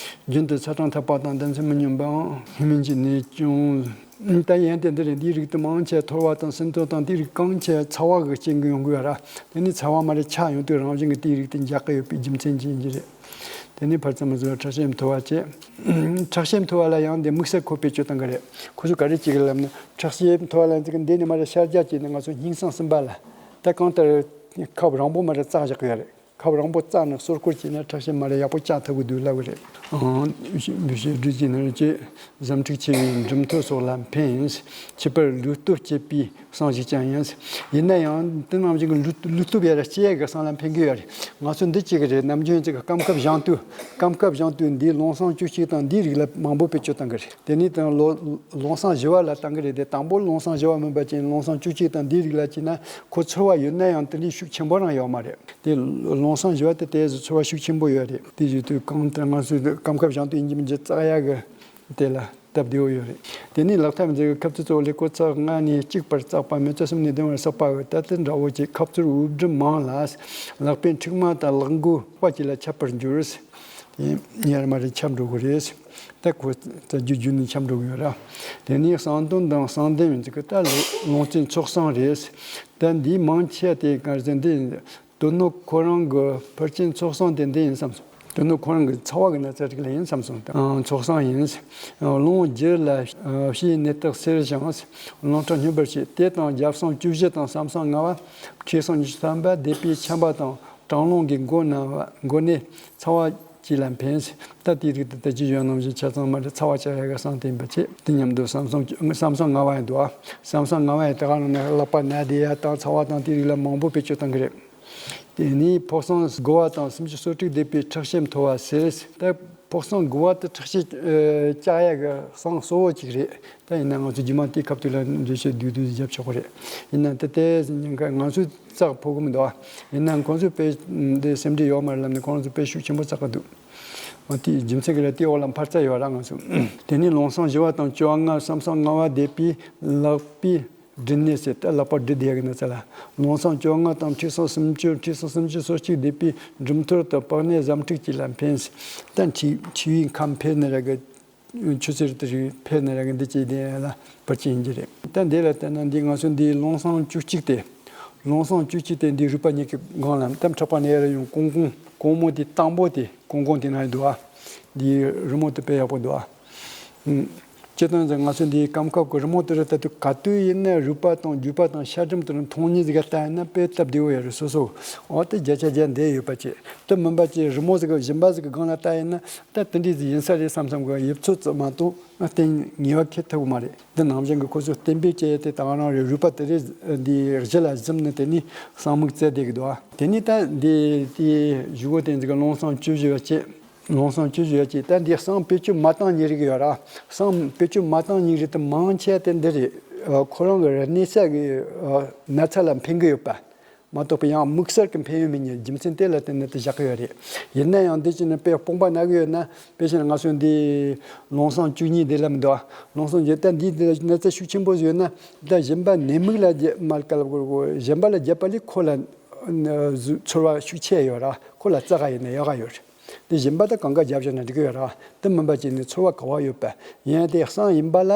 རྒྱུན་དུ་ཚ་གྲང་འཐབ་པ་དང་གདོན་སེམས་མི་སྙོམས་པའང་སྙིང་མིན་གྱི་ནད་ཀྱང་། ད་ཡན་དེ་འདི་རེད། འདིའི་རིགས་དུ་མང་ཆེ་ཐོར་བ་དང་སེམས་ཐོར་དང་དེའི་རིགས་གང་ཆེ་ཚ་བ་གི་རྐྱེན་གྱིས་ཡོང་གི་ཡོད་ར། དེ་ནི་ཚ་བ་མ་རེད་ཆགས་ཡོང་དུས་རང་བཞིན་གྱིས་དེའི་རིགས་དེ་འཇགས་ཀྱི་ཡོད་པའི་རྒྱུ་མཚན་ཅན་གྱི་རེད། དེ་ནི་ཕར་ཙམ་མ་ཟད་ཁྲག་ཤེད་མཐོ་བ་བཅས། ཁྲག་ཤེད་མཐོ་བ་ལ་ཡང་འདི་དམིགས་བསལ་ཁོ་བེད་སྤྱོད་གཏང་གི་རེད། ཁོ་ཚོ་ག་རེ་བྱེད་ཀྱི་ལབ་ན། ཁྲག་ཤེད་མཐོ་བ་ལ་འདི་གི་འདི་ནི་མ་རེད་ཤར་རྒྱག་བྱས་ནས་ང་ཚོ་སྙིང་གསང་གསུམ་པ་ལ་ད་གང་ལྟར་ཁབ་རིང་པོ་མ་རེད་བཙག་བཞག་གི་ཡོད་རེད། ཁབ་རིང་པོ་བཙགས་ནས་སོར་སྐོར་བྱས་ན་ཁྲག་ཤེད་མ་རེད་ཡག་པོ་བཅག་ཐུབ་ཀྱི་འདུག་ལབ་ཀྱི་རེད། ཨང་། འབུལ་བྱེད་སྦྲུལ་གྱི་ནང་བཅས་ཟམ་འཁྲུག་ཆེ་བའི་འགྲིམ་ཐོ་སོགས་ལ་ཕན། ཁྱད་པར་ལུས་སྟོབས་བསྐྱེད་པའི་བསང་ཞིག་ཀྱང་ཡིན། ཡིན་ན་ཡང་དེ་ནང་བཞིན་གྱི་ལུས་ལུས་སྟོབས་ཡར་སྐྱེད་ཡག་གི་བསང་ལ་ཕན་གྱི་ཡོད་རེད། ང་ཚོ་འདི་གཅིག་གི་རེད། ནམ་རྒྱུན་གཅིག་གི་སྐམ་ཁབ་བཞེངས་དུས་སྐམ་ཁབ་བཞེངས་དུས་འདིའི་ལུང་བསང་བཅུ་གཅིག་དང་འདིའི་རིགས་ལ་མང་པོ་བེད་སྤྱོད་གཏང་གི་རེད། དེ་ནས་དང་ལོ་ལུང་བསང་བཞི་བ་ལ་གཏང་གི་རེད་དེ། དང་པོ་ལུང་བསང་བཞི་བ་མིན་པ་ཅིན་ལུང་བསང་བཅུ་གཅིག་དང་འདིའི་རིགས་ལ་བྱས་ན་ཁོ་ཚོར་བ་ཡོད་ན་ཡང་དེ་འདྲའི་ཤུགས་ཆེན་པོ་རང་ཡོད་མ་རེད། དེ་ལུང་བསང་བཞི་བ་དེ་དེ་ཚོ་ཚོར་བ་ཤུགས་ཆེན་པོ་ཡོད་རེད། དེ་བཞིན་དུ་གང་ལྟར་ང་ཚོའི་སྐམ་ཁབ་བཞེངས་དུས་ཡིན་གྱི་མིན་གྱི་བཙག་ཡག་གི་དེ་ལ་སྟབས་བདེ་བོ་ཡོད་རེད། དེ་ནས་ལག་ཐབས་མཛེས་ཀྱི་ཁབ་ཚིག་གཙོ་བོ་ལས་ཀོ་ཚག་ལྔ་ནས་གཅིག་བར་བཙགས་པ་མེ་ཏོག་གསུམ་ནས་བདུན་བར་བསགས་པ་གི་ད་དེ་འདྲ་བོ་ཅིག་ཁབ་ཚུར་འུབ་སྒྲིམ་མང་ལ། ལག་པའི་མཁྲིག་མ་དང་ལག་མགོ་པ་གཅིག་ལ་ཁྱབ་པར་འགྱུར། དེ་ཉེར་མ་རེ་ཁྱབ་འགྲོ་གི་རེད། ད་ཁོ་ད་རྒྱུ་རྒྱུ་ནས་ཁྱབ་འགྲོ་གི་ཡོད་ར། དེ་ནས་བསང་དོན་དང་བསང་ལྡེམ་ཡིན་ཚིག་གི་ད་ལོ་ལོང་ཚན་ཚོགས་བསང་རེད། ད་འདིའི་མང་ཆེ་དེ་ག་རེ་ཟེར་འདི་ཡིན། དོན་ནོ་ཁོ་རང་གི་ཕར་ཕྱིན་ཚོགས་བསང་དེ་འདི་ཡིན་བསམ་སོང་། དོན་ནོ་ཁོ་རང་གི་ཚ་བ་གི་ན་ཚ་རིགས་ལ་ཡིན་བསམ་སོང་། ཨང་། ཚོགས་བསང་ཡིན། རླུང་རྒྱུ་ལ་ཕྱིའི་ནད་རྟགས་སེལ་ཞིང་རླུང་ཁྲག་སྙོམས་པར་བྱེད། དེ་དང་རྒྱབ་བསང་བཅུ་བཞི་དང་ཟམ་བསང་ལྔ་བ། མཁྲིས་བསང་ཉི་ཤུ་ཐམ་པ། སྡེ་པའི་ཆམ་པ་དང་གྲང་རླུང་གི་མགོ་ན་བ་མགོ་ནད་ཚ་བ་བཅས་ལ་ཕན། ད་དེའི་རིགས་དེ་ད་ཅི་ཡོད་ནམ་ཞིག་ཆ་ཚང་མ་རེད། ཚ་བ་བཅག་ཡག་གི་བསང་དེ་ཡིན་པ་བྱེད། དེ་མཉམ་དུ་ཟམ་བསང་ཟམ་བསང་ལྔ་བ་ཡང་འདུག་ཨ། ཟམ་བསང་ལྔ་བ་ཡང་དེ་ག་རང་ནས་ལག་པ་ན་བསྡད་ཡ་དང་ཚ་བ་དང་དེའི་རིགས་ལ་མང་པོ་བེད་སྤྱོད་གཏང་གི་རེད། དེ་ནས་ཕོ་བསང་དགུ་བ་དང་སུམ་ཅུ་སོ་དྲུག་བསྡེབས་པའི་ཁྲག་ཤེད་མཐོ་བ་ཟེར། ད་ཕོ་བསང་དགུ་བ་དེ་ཁྲག་ཤེད་ཨ་བཅག་ཡག་གི་བསང་གཙོ་བོ་གཅིག་རེད། ད་ཡིན་ན་ང་ཚོ་རྗེས་མ་དེའི་སྐབས་དུས་ལ་འགྲེལ་བཤད་བསྡུས་བསྡུས་རྒྱབ་ཆོག་གི་རེད། ཡིན་ན་ད་ལྟའི་ཉིན་ཁ་ང་ཚོས་བཙག་ཕོད་ཀྱི་མི་འདུག་ཨ། ཡིན་ན་ཁོང་ཚོས་དཔེ་འདི་སེམས་ཁྲལ་ཡོད་མ་རེད་ལབ་ནས་ཁོང་ཚོས་དཔེ་ཤུགས་ཆེན་པོ་བཙག་གི་འདུག་འོ་དེའི་རྒྱུ་མཚན་གྱིས་ར་དེའི་འོག་ལ་འཕར་རྩ་ཡོད་ར་ང་ཚོ། དེ་ནས་ལུང་བསང་བཞི་བ་དང་བཅོ་ལྔ་ཟམ་བསང་ལྔ་བ་བསྡེབས་པའི་ལག་པའི་སྦྲུལ་ནད་ཟེར། ད་ལག་པ་སྦྲུལ་བསྡད་ཡག་གི་ན་ཚ་ལ། ལུང་བསང་བཅོ་ལྔ་དང་མཁྲིས་བསང་སུམ་ཅུ། མཁྲིས་བསང་སུམ་ཅུ་སོ་གཅིག་བསྡེབས་པའི་འགྲིམ་ཐོར་དང་པགས་ནད་ཟམ་འཁྲུག་བཅས་ལ་ཕན། ད་མཁྲིས་མཁྲིས་པའི་ཁམས་འཕེལ་ནི་ར་གི། ཆུ་སེར་དེ་རིགས་འཕེལ་ནི་ར་གི་འདི་བཅས་དེ་ལ་བར་ཆད་ཡིན་གྱི་རེད། ད་འདི་ལ་བལྟས་ན་འདི་ང་ཚོ་འདི་ལུང་བསང་བཅུ་གཅིག་སྟེ། ལུང་བསང་བཅུ་གཅིག་སྟེ་འདི་རུས་པ་གཉིས་ཀྱི་སྒང་ལ་ད་མཁྲེགས་པ་ནས་ཡར་ཡོང་གོང་གོང་གོང་མོ་དེ་དང་པོ་དེ་གོང་གོང་དེ་ན་འདུག་ཨ། འདི་རི་མོ་དེ་དཔེ་ཡག་པོ་འདུག་ཨ། ཨུམ། སྤྱིར་བཏང་ང་ཚོ་འདི་སྐམ་ཁབ་ཀྱི་རི་མོ་དེ་རུ་ལྟ་དུས་ག་དུས་ཡིན་ན་རུས་པ་དང་རྒྱུས་པ་དང་ཤ་གྲིམ་དེ་རུ་མཐོང་སྙིང་ཟིག་ག་ལྟ་ཡིན་ན་དཔེ་སྟབས་བདེ་བོ་ཡོད་རེད། སོ་སོ་འོ་དེ་བརྒྱ་ཆ་བརྒྱ་འདི་ཡོད་པ་བྱེད། དེ་མིན་པ་ཅིག་རི་མོ་ཟིག་གཞན་པ་ཟིག་གི་སྒང་ལ་ལྟ་ཡིན་ན་ད་དེ་འདྲའི་ཟིག་ཡིན་ས་རེད་བསམ་བསམ་གི་ཡིབ་ཚོད་ཙམ་མ་གཏོགས་གཏན་ངེས་པ་ཁེལ་ཐུབ་ཀྱི་མ་རེད། འདི་ནང་བཞིན་གྱི་ཁོ་ཚོས་གཏན་འབེབས་བྱས་ཏེ་ད་ག་རང་རེད། རུས་པ་དེ་རེད་འདི་གཞི་ལ་གཟིམ་ནས་དེ་ནས་བསང་མིག་བཙལ་བསྡད་ཀྱི་འདུག་ཨ། དེ་ནས་ད་འདི་དེ་གཞུག་གུ་དེ་ཚོ་གི་ལུང་བསང་བཅུ་བཞི་བ་བྱས། ལུང་བསང་བཅུ་བཞི་བ་བྱས། ད་འདི་བསང་བེད་སྤྱོད་མ་བཏང་མཁན་རིགས་ཡོད་ར། བསང་བེད་སྤྱོད་མ་བཏང་མཁན་རིགས་དེ་མང་ཆེ་བ་དེ་འདི་རེད། ཨ། ཁོ་རང་གི་གནས་ས་གི་ཨ་ན་ཚ་ལ་ཕན་གི་ཡོད་པ། མ་གཏོགས་པའི་ཡང་དམིགས་བསལ་གྱི་ཕན་ཡོན་མེད་ཉེ་རྒྱུ་མཚན་དེ་ལ་བརྟེན་ནས་དེ་བཞག་གི་ཡོད་རེད། ཡིན་ན་ཡང་འདི་ཅི་ནས་དཔེ་སྤོང་པ་ན་གི་ཡོད་ན། དཔེ་བཞིན་ང་ཚོ་འདི་ལུང་བསམ་བཅུ་གཉིས་འདི་ལ་མི་འདུག་ལུང་བསམ་བརྒྱད་ད་འདི་འདི་ལ་གནས་ཚད་ཤུགས་ཆེན་པོ་ཡོད་ན། ད་གཞན་པ་ནད་དམིགས་ལ་རྒྱ་མ་གལ་གཞན་པ་ལ་རྒྱབ་པ་ལས་ཁོ་ལ་ཚོར་བ་ཤུགས་ཆེ་ཡོད་ར། ཁོ་ལ་རྩ་ག་ཡིན་ན་ཡག་ག་ཡོད་རེད། དེ་གཞན་པ་དང་གང་ག་རྒྱབ་བཞག་ན་འགྲིག་གི་ཡོད་ར། དེ་མིན་པ་བྱས་ནས་ཚོར་བ་ག་བ་ཡོད་པ། ཡིན་ཡང་དེ་གསང་ཡིན་པ་ལ་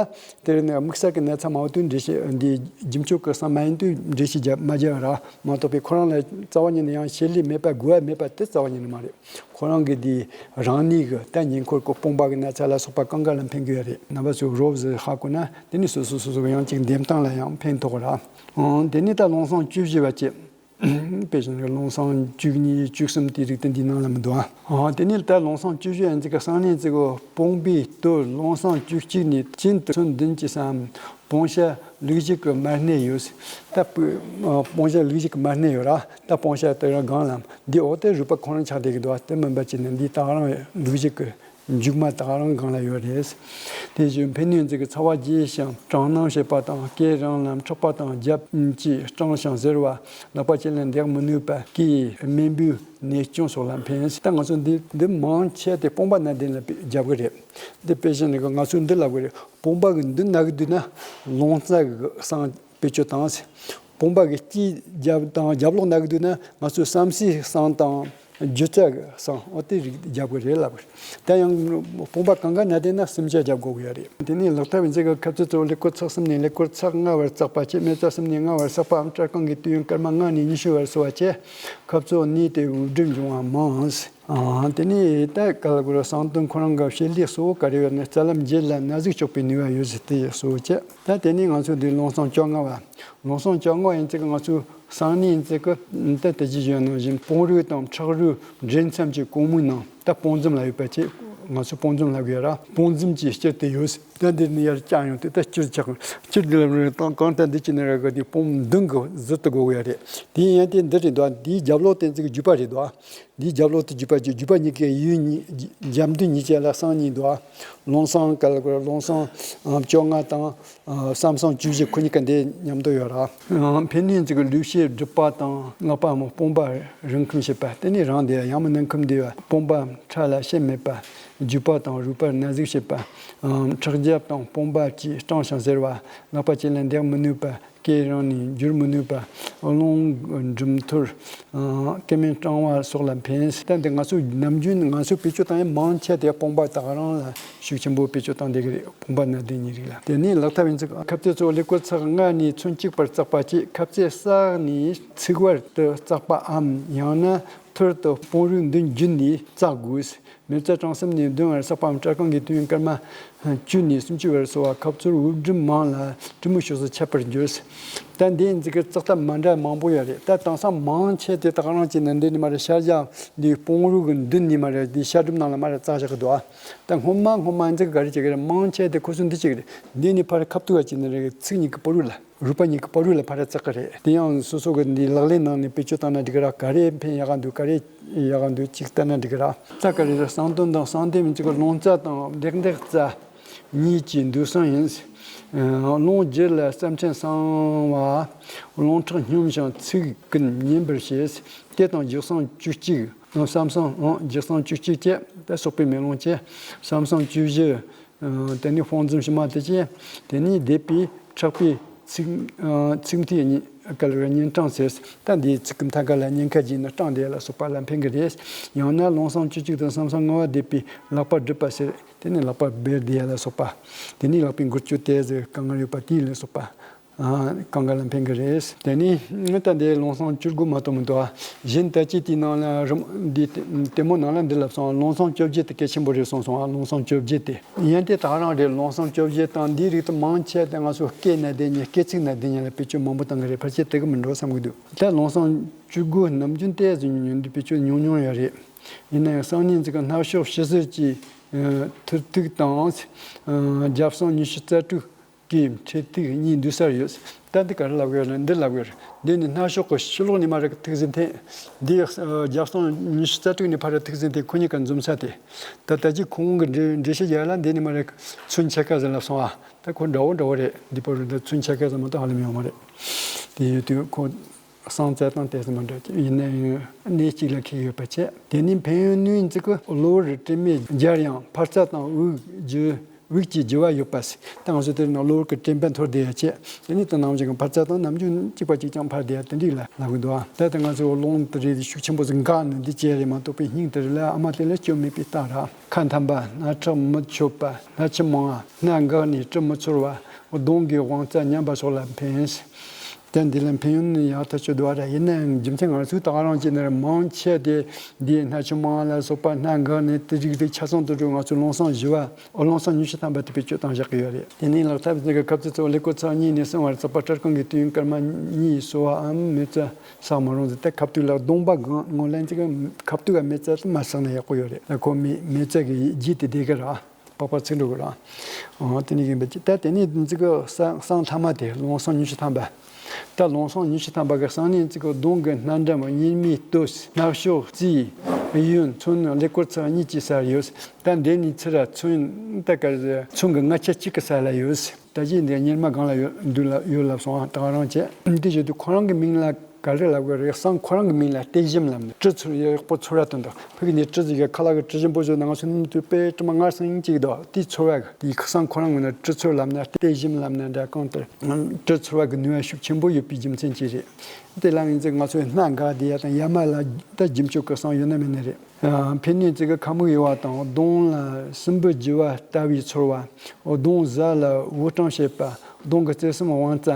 དེར་ནི་དམིགས་བསལ་གྱི་གནས་ཚད་མང་བོ་དུས་འགྲེལ་བཤད་འདི་རྒྱུ་མཆོག་གི་གསང་མ་ཡིན་དུས་འགྲེལ་བཤད་རྒྱབ་མ་རྒྱབ་ར། མ་གཏོགས་པའི་ཁོ་རང་ལ་རྩ་བ་ཉིད་ནས་ཡང་བྱེད་ལས་མེད་པ་དགོས་པ་མེད་པ་དེ་རྩ་བ་ཉིད་ནས་མ་རེད། ཁོ་རང་གི་དེ་རང་ནུས་ཀྱི་ད་ཉེ་འཁོར་གྱི་སྤོང་བ་གི་གནས་ཚད་ལ་སོགས་པ་གང་ག་ལ་ཕན་གི་ཡོད་རེད། རྣམ་པ་ཚོས་རོབ་ཙམ་ཧ་གོ་ན་དེ་ནི་སོ་སོ་སོ་སོ་གི་ཡང་ཅིག་འདེམས་སྟངས་ལ་ཡང་ཕན་ཐོགས་ར། ཨང་དེ་ནི་ད་ལུང་བསམ་བཅུ་བཞི་བ་བཅས། དཔེ་བཞིན་ལུང་བསམ་བཅུ་གཉིས་བཅུ་གསུམ་དེའི་རིགས་དེ་འདིའི་ནང་ལ་མི་འདུག་ཨ། དེ་ནས་ད་ལུང་བསམ་བཅུ་བཞི་ཡན་ཚིག་གི་གསང་གནས་ཚིག་གོ། སྤོང་བའི་དོན་ལུང་བསམ་བཅུ་གཅིག་ནས་སྤྱན་དུ་ཚོན་བདུན་གྱི་སམ། སྤོང་བྱ་ལུགས་བཞི་གི་མར་སྣེ་ཡོད། ད་སྤོང་བྱ་ལུགས་བཞི་གི་མར་སྣེ་ཡོད་ར། ད་སྤོང་བྱ་དེ་རང་སྒང་ལ་འདི་འོག་ཏུ་རིགས་པ་ཁོ་རང་ཆགས་བསྡད་ཀྱི་འདུག་ཨ། དེ་མིན་པ་བྱས་ནས་འདི་ད་རང་ལུགས་བཞི་གི་མཇུག་མ་དག་རང་སྒང་ལ་ཡོད་རེད། དེ་བཞིན་ཕན་ནུས་ཚིག་གི་ཚ་བ་རྒྱས་ཤིང་གྲང་རྣམ་བྱེད་པ་དང་། སྐེ་རིང་ལ་མཁྲེགས་པ་དང་རྒྱབ་ཀྱིས་སྐྲངས་ཤིང་གཟེར་བ། ལག་པ་ཅི་ལ་འདེགས་མི་ནུས་པ། སྐེའི་རྨེན་བུའི་ནད་སྐྱོན་སོགས་ལ་ཕན། ད་ང་ཚོ་འདི་འདི་མང་ཆེ་དེ་སྤོང་བ་ན་བདེན་ལ་རྒྱབ་གི་རེད། འདི་དཔེ་བཞིན་ནི་ང་ཚོས་འདི་ལབ་གི་རེད། སྤོང་བ་གི་མདུན་ན་གི་དུས་ན་ལུང་རྩ་གི་གསང་བེད་སྤྱོད་བཏང་། སྤོང་བ་གི་དཀྱིལ་རྒྱབ་དང་རྒྱབ་ལོགས་ན་གི་དུས་ན་ང་ཚོས་བསམ་སའི་གསང་དང་། སྒྱུ་རྩལ་གྱི་གསང་འོ་དེ་རིགས་རྒྱབ་དགོས་རེད་ལབ། ད་ཡང་སྤོང་བ་གང་ག་ན་དེ་ན་སུམ་ཆ་རྒྱབ་དགོས་ཀྱི་ཡོད་རེད། དེ་ནས་ལག་ཐབས་ཡིན་ཚད་ཀྱི་ཁབ་ཚིག་གཙོ་བོ་ཀླད་ཀོར་ཚེག་གསུམ་ནས་ཀླད་ཀོར་ཚེག་ལྔ་བར་བརྩེགས་པ་བཅས། སྨེ་བརྩེགས་གསུམ་ནས་ལྔ་བར་བརྩེགས་པའམ་སྐྲ་རྐང་གི་དུས་ཡུན་སྐར་མ་ལྔ་ནས་ཉི་ཤུ་བར་སོ་བ་བཅས། ཁབ་ཚིག་གནས་དེ་དབུགས་འགྲིམ་འབྱུང་བ་མང་། ཨ། དེ་ནས་ད་ག་ལ་གོ་ར་གསང་དོན་ཁོ་རང་གི་བྱེད་ལས་གཙོ་བོ་ག་རེ་ཡོད་ན། རྩ་ལམ་བརྒྱད་ལ་ན་ཟུག་གཅོག་པའི་ནུས་པ་ཡོད་ཟེར་དེ་གཙོ་བོ་བྱས། ད་དེ་ནས་ང་ཚོ་འདི་ལུང་བསམ་བཅོ་ལྔ་བ། ལུང་བསམ་བཅོ་ལྔ་བ་ཡིན་ཚད་ཀྱི་ང་ཚོའི་གསང་གནས་ཡིན་ཚད་ཀྱི་ད་དེ་ཅི་བཞིན་ནང་བཞིན་སྤོང་རུས་དང་ཁྲག་རུས་འདྲེས་མཚམས་ཀྱི་གོང་མའི་ནང་ད་སྤོང་རྫམ་ལ་ཡོད་པ་བཅས། ང་ཚོ་སྤོང་རྫམ་ལབ་དགོས་ར། སྤོང་རྫམ་གྱི་སྤྱིར་དེ་ཡོད། ད་འདིར་ནི་ཡར་བརྐྱངས་ཡོང་དུས་ད་སྤྱིར་ཆགས། སྤྱིར་འདི་ལ་རེ་དང་གང་ལྟར་འདི་ཅི་ནས་ར་གི་དེ་སྤོང་མདུན་གྱི་ཟུར་དུ་དགོས་དགོས་ཡ་རེད། དེ་ཡིན་ཡང་དེ་འདི་རེད་འདུག་འདིའི་རྒྱབ་ལོགས་དེ་ཚིག་རྒྱུད་པ་རེད་འདུག་འདིའི་རྒྱབ་ལོགས་དེ་རྒྱུད་པ་རྒྱུད་རྒྱུད་པ་གཉིས་ཀའི་ཡུལ་གཉིས་རྒྱབ་མདུན་གཉིས་ཀྱི་ལ་གསང་གཉིས་འདུག་ལུང་གསང་ག་ལ་གོ་ར། ལུང་གསང་བཅོ་ལྔ་དང་། བསམ་གསང་བཅུ་བཞི་ཁོ་གཉིས་ཀ་འདི་མཉམ་དུ་ཡོད་ར། ཕན་ནུས་ཚིག་གི་ལུས་བཤད་སྒྲུབ་པ་དང་། ལག་པའམ་སྤོང་པ་རང་ཁུམས་བྱེད་པ། དེ་ནི་རང་བདེ་བ། ཡང་མིན་ན་ཁུམས་བདེ་བ། སྤོང་པའམ་ཁྲ་ལ་ཞེན་མེད་པ། རྒྱུད་པ་དང་རུས་པར་ན་ཟུག་བྱེད་པ། ཁྲག་རྒྱབ་དང་སྤོང་པ་གྱིས་སྐྲངས་ཤིང་གཟེར་བ། ལག་པ་ཅི་ལ་འདེགས་མི་ནུས་པ། སྐེ་རིང་ནས་འགྱུར་མི་ནུས་པ། རླུང་འགྲིམ་ཐུར། སྐེ་མེད་སྐྲང་བ་སོགས་ལ་ཕན། ད་འདི་ང་ཚོ་ནམ་རྒྱུན་ང་ཚོ་བེད་སྤྱོད་བཏང་ཡ་མང་ཆེ་དེ་སྤོང་པ་དག་རང་ལ་ཤུགས་ཆེན་པོ་བེད་སྤྱོད་བཏང་བསྡད་ཀྱི་རེད། སྤོང་པ་ན་བདེ་གཉིས་རིགས་ལ། དེ་ནས་ལག་ཐབས་ཡིན་ཚུལ་ཁབ་རྩེ་གཙོ་བོ་ཀླད་ཀོར་ཚེག་ལྔ་ནས་ཚོན་གཅིག་བར་བརྩེགས་པ་བཅས། ཁབ་རྩེ་བསགས་ནས་ཚིགས་བར་དུ་བརྩེགས་པའམ། ཡང་ན་ཐུར་དུ་སྤོང་རུས་མདུན་བརྒྱུད་ནས་བརྩེགས་དགོས། སྨེ་བརྩེགས་གྲངས་གསུམ་ནས་བདུན་བར་བརྩེགས་པའམ། སྐྲ་རྐང་གི་དུས་ཡུན་སྐར་མ་བཅུ་ནས་སུམ་ཅུ་བར་སོ་བ། ཁབ་ཚུར་དབུགས་འགྲིམ་མང་ལ་གྲི་མོ་ཕྱོགས་སུ་ཆད་པར་འགྱུར། ད་འདི་འཛི་གི་བརྩེགས་ཐབས་མ་འདྲ་མང་པོ་ཡོད་རེད། ད་དེང་སང་མང་ཆེ་དེ་དག་རང་བྱས་ན་འདི་ནི་མ་རེད། ཤར་རྒྱག་འདི་སྤོང་རུས་གི་མདུན་ནི་མ་རེད། འདི་ཤར་གྲུབ་ནང་ལ་མ་རེད་བརྩེགས་བཞག་གི་འདུག་ད་སྔོན་མ་སྔོན་མ་འཛི་གི་ག་རེ་བྱེད་ཀྱི་རེད། མང་ཆེ་དེ་ཁོ་ཚོ་འདི་བྱེད་ཀྱི་རེད། འདི་ནི་ཕར་ཁབ་ཏུ་བ་བྱས་ན་རེད། ཚིགས་གཉིས་ཀྱི་ཕོ་རུས་ལ། རུས་པ་གཉིས་ཀྱི་ཕོ་རུས་ལ་ཕར་བརྩེགས་ཀྱི་རེད། དེ་ཡང་སོ་སོ་གི་འདི་ལག་ལེན་ནང་ནས་བེད་སྤྱོད་བཏང་ན་འགྲིག་གི་ར། ག་རེ་ཕན་ཡག་ག་འདུག་ག་རེ་ཡག་ག་འདུག་ཅིག་བལྟས་ན་འགྲིག་གི་ར། རྩ་ག་རེ་རེད། གསང་དོན་དང་གསང་དོན་མིན་གཅིག་གི་ལུང་རྩ་དང་ལེགས་འདེགས་རྩ་གཉིས་ཀྱི་འདུས་གསང་ཡིན། ལུང་རྒྱུད་ལ་རྩ་ཕྲན་གསང་བ། ལུང་ཁྲག་སྙོམས་ཤིང་ཚིགས་ཀུན་ཉན་པར་བྱེད། དེ་དང་རྒྱུད་གསང་བཅུ་གཅིག་བསམ་གསང་། རྒྱུད་གསང་བཅུ་གཅིག་བཅས་ད་སོགས་པའི་མེ་ལོང་བཅས། བསམ་གསང་བཅུ་བཞི། དེ་ནས་དཔུང་འཛུམ་ཕྱི་མ་དེ་བཅས། དེ་ནས་སྡེབ་པའི་ཕྲག་པའི་ཚིགས། ཚིགས་མཐའི་གཉིས་ཀ་ལ་གཉན་འཕྲང་ཟེར། ད་འདིའི་ཚིགས་ཀྱི་མཐའ་ཁ་ལ་གཉན་ཁ་བརྗེས་ནས་སྐྲངས་བསྡད་ཡ་ལ་སོགས་པ་ལ་ཕན་གྱི་རེད། ཡང་ན་ལུང་གསང་བཅུ་གཅིག་དང་བསམ་གསང་ལྔ་བ་སྡེབ་པའི་ལག་པ་སྒྲིབ་པ་ཟེར། དེ་ནས་ལག་པ་སྦལ་བསྡད་ཡ་ལ་སོགས་པ། དེ་ནས་ལག་པའི་མགུལ་སྐྱོད་དེ་ཟེར་གང་ཡོད་པ་དེ་ལ་སོགས་པ། གང་ག་ལ་ཕན་གྱི་རེད། དེ་ནས་ད་འདི་ལུང་གསང་བཅུ་དགུ་མ་གཏོགས་མི་འདུག་ཨ། གཞན་ད་ཅི་དེའི་ནང་ལ་རིམ་འདི་ལྟད་མོ་ནང་ལ་འདི་ལབ་སོང་། ལུང་གསང་བཅོ་བརྒྱད་དེ་གལ་ཆེན་པོ་རེད་གསུངས་སོང་ཨ། ལུང་གསང་བཅོ་བརྒྱད་དེ་ཡང་དེ་དག་རང་རེད། ལུང་གསང་བཅོ་བརྒྱད་དང་འདིའི་རིགས་དེ་མང་ཆེ་དེ་ང་ཚོ་སྐེ་ན་བསྡད་མཁན། སྐེ་ཚིགས་ན་བསྡད་མཁན་ལ་བེད་སྤྱོད་མང་པོ་བཏང་གི་རེད། ཕལ་ཆེར་དེ་གི་མི་འགྲོ་བསམ་གི་འདུག་ད་ལུང་གསང་བཅུ་དགུ་ནམ་རྒྱུན་ཏོག་ཙམ་ཉུང་ཉུང་འདི་བེད་སྤྱོད་ཉུང་ཉུང་ཡོད་རེད། ཡིན་ན་ཡང་གསང་གནས་འཛི་གི་སྣ་གཤོག་ཞི་གསེར་གྱི་ཐུར་ཐུག་དང་། རྒྱབ་གསང་ཉི་ཤུ་རྩ་དྲུག་གི་འཕྲེད་ཐིག་གཉིས་འདུས་སར་ཡོད། ད་འདི་ག་རེ་ལབ་ཡོད་ན་འདི་ལབ་ཡོད་རེད། འདི་ནི་སྣ་གཤོག་གི་ཕྱི་ལོགས་ནས་མར་རེ་ཐིག་ཟིན་ཐེངས། འདི་རྒྱབ་གསང་ཉི་ཤུ་རྩ་དྲུག་ནས་ཕར་རེ་ཐིག་ཟིན་ཐེངས་ཁོ་གཉིས་ཀ་འཛོམས་ས་དེ། ད་ལྟ་ཅི་ཁོང་གི་འགྲེལ་འགྲེལ་བཤད་རྒྱག་ཡ་ལ་འདི་ནི་མར་རེ་ཚུན་ཆད་ཀ་ཟིན་ལབ་སོང་ཨ། ད་ཁོ་འདྲ་བོ་འདྲ་བོ་རེད། འདི་བར་དུ་ཚུན་ཆད་ཀ་ཟིན་མ་གཏོགས་ཧ་ལམ་ཡོད་མ་རེད། དེ་ཡོད་དུས་ཁོ། བསང་རྩ་དང་དེ་ཚོ་མི་འདྲ། ཡིན་ན་ཡང་གནས་གཅིག་ལ་ཁེལ་ཡོད་པ་བྱས། དེ་ནས་ཕན་ཡོན་ནི་ཙི་གུ་གློ་བུར་དྲི་མས་སྦྱར་ཡང་འཕར་རྩ་དང་དབུགས་རྒྱུ། དབུགས་ཀྱི་རྒྱུ་བ་ཡོད་པ་ཟེར། ད་ང་ཚོ་དེར་ན་གློ་བུར་གྱི་དྲན་པ་འཐོར་བསྡད་ཡ་བྱས། དེ་ནས་དེ་ནང་བཞིན་གྱི་འཕར་རྩ་དང་ནམ་རྒྱུན་གཅིག་པ་གཅིག་རྐྱང་འཕར་བསྡད་ཡ་དེ་འདྲ་ལ་ལབ་གི་འདུག་ཨ། ད་ལྟ་ང་ཚོ་རླུང་དེ་རིགས་ཤུགས་ཆེན་པོ་ཟིག་འགག་ནས་འདི་བྱས་རེད་མ་གཏོགས་པའི་སྙིང་དེ་རིགས་ལ་ཨ་མ་དེ་ལ་སྐྱོན་མེད་པའི་རྟགས་ར། ཁ་འཐམ་པ། སྣ་ཁྲག་མི་ཆོད་པ། སྣ་ཆུ་མང་བ། སྣ་འགགས་ནས་དྲི་མི་ཚོར་བ། གདོང་གི་དབང་རྩ་ཉམས་པ་སོགས་ལ་ཕན། དེ་འདི་ལ་ཕན་ཡོན་ནི་ཡག་ཐག་ཆོད་འདུག་བ་ར། ཡིན་ནའང་རྒྱུ་མཚན་ང་ཚོའི་ད་ག་རང་བྱས་ན་ར་མང་ཆེ་དེ་འདིའི་སྣ་ཆུ་མང་བ་ལ་སོགས་པ། སྣ་འགགས་ནས་དེ་རིགས་རིགས་ཆ་ཚང་དུ་འགྲོ། ང་ཚོའི་རླུང་སྲང་བཞི་བ། རླུང་སྲང་ཉི་ཤུ་ཐམ་པ་དེ་བེད་སྤྱོད་བཏང་བཞག་གི་ཡོད་རེད། དེ་ནས་ལག་ཐབས་འདི་གི་ཁབ་ཙེ་གཙོ་བོ་ཀླད་ཀོར་ཚེག་གཉིས་ནས་གསང་བར་བརྩེགས་པ་སྐྲ་རྐང་གི་དུས་ཡུན་སྐར་མ་གཉིས་སོ་བའམ་མེ་བཙའ་བསགས་མི་རུང་ཟེར། ད་ཁབ་ཏུག་ལ་གདོང་པ་གང་སྔོན་ལ་འདི་གི་ཁབ་ཏུག་ག་མེ་བཙའ་དུ་མ་བསགས་ན་ཡག་པོ་ཡོད་རེད། ད་ཁོ་མེ་མེ་བཙའ་གི་རྗེས་དེ་བསྡད་གི་ར། པགས་པ་ཚིག་འགྲོ་གི་ར། འོ་དེ་ནས་ཡིན་པ་ཅི། ད་དེ་ནས་འདི་གི་གསང་གསང་ཐ་མ་དེ་རླུང་སྲང་ཉི་ཤུ་ཐམ་པ། ད་རླུང་སྲང་ཉི་ཤུ་ཐམ་པ་གི་གསང་ནས་འདི་གི་གདོང་གི་སྣ་འགྲམ། གཉེར་མའི་སྟོད། སྣ་གཤོག་རྩིས། གཡོན། ཚོན། ཀླད་ཀོར་ཚེག་གཉིས་ཀྱི་སར་ཡོད། ད་འདི་ནས་ཚུར་ར་ཚོན་ད་ག་ཚོན་གྱི་ལྔ་ཆ་གཅིག་གི་ས་ལ་ཡོད། ད་གཞི་འདི་གཉེར་མ་སྒང་ལ་ཡོད་འདུག་ལ་ཡོད་ལབ་སོང་ཨ། ད་ག་རང་བྱས། འདི་བཞིན་དུ་ཁོ་རང་གི་མིང་ལ་ག་རེ་ལབ་དགོས་རེད། གསང་ཁོ་རང་གི་མིང་ལ་གཏད་ཞིམ་ལབ་ནས་དྲི་ཚོར་ཡག་པོ་ཚོར་བ་དོན་དུ། ཕ་གི་ནས་དྲི་ཟིག་གི་ཁ་ལག་གི་དྲི་ཞིམ་པོ་བཟོས་ན་ང་ཚོ་ནུབ་དུ་དཔེ་དྲི་མ་ངར་སང་ཡིན་གཅིག་དོ། དེ་ཚོར་བ་གི་དེ་གསང་ཁོ་རང་གི་ནི་དྲི་ཚོར་ལབ་ན་གཏད་ཞིམ་ལབ་ན་འདྲ། གང་ལྟར་དྲི་ཚོར་བ་གི་ནུས་པ་ཤུགས་ཆེན་པོ་ཡོད་པའི་རྒྱུ་མཚན་གྱིས་རེད། དེ་ལ་ཡིན་ཚེ་ང་ཚོའི་སྣ་འགག་བསྡད་ཡ་དང་ཡ་མ་ལ་ད་རྒྱུ་མཆོག་གི་གསང་ཡོད་ན་མེད་ན་རེད། ཕན་ནུས་ཙི་གི་ཁ་མིག་གཡོ་བ་དང་གདོང་ལ་སྲིན་འབུ་རྒྱུ་བ་ལྟ་བུའི་ཚོར་བ། གདོང་གཟའ་ལ་དབུགས་གྲང་བྱེད་པ། གདོང་གི་རྩེ་གསུམ་དབང་རྩ་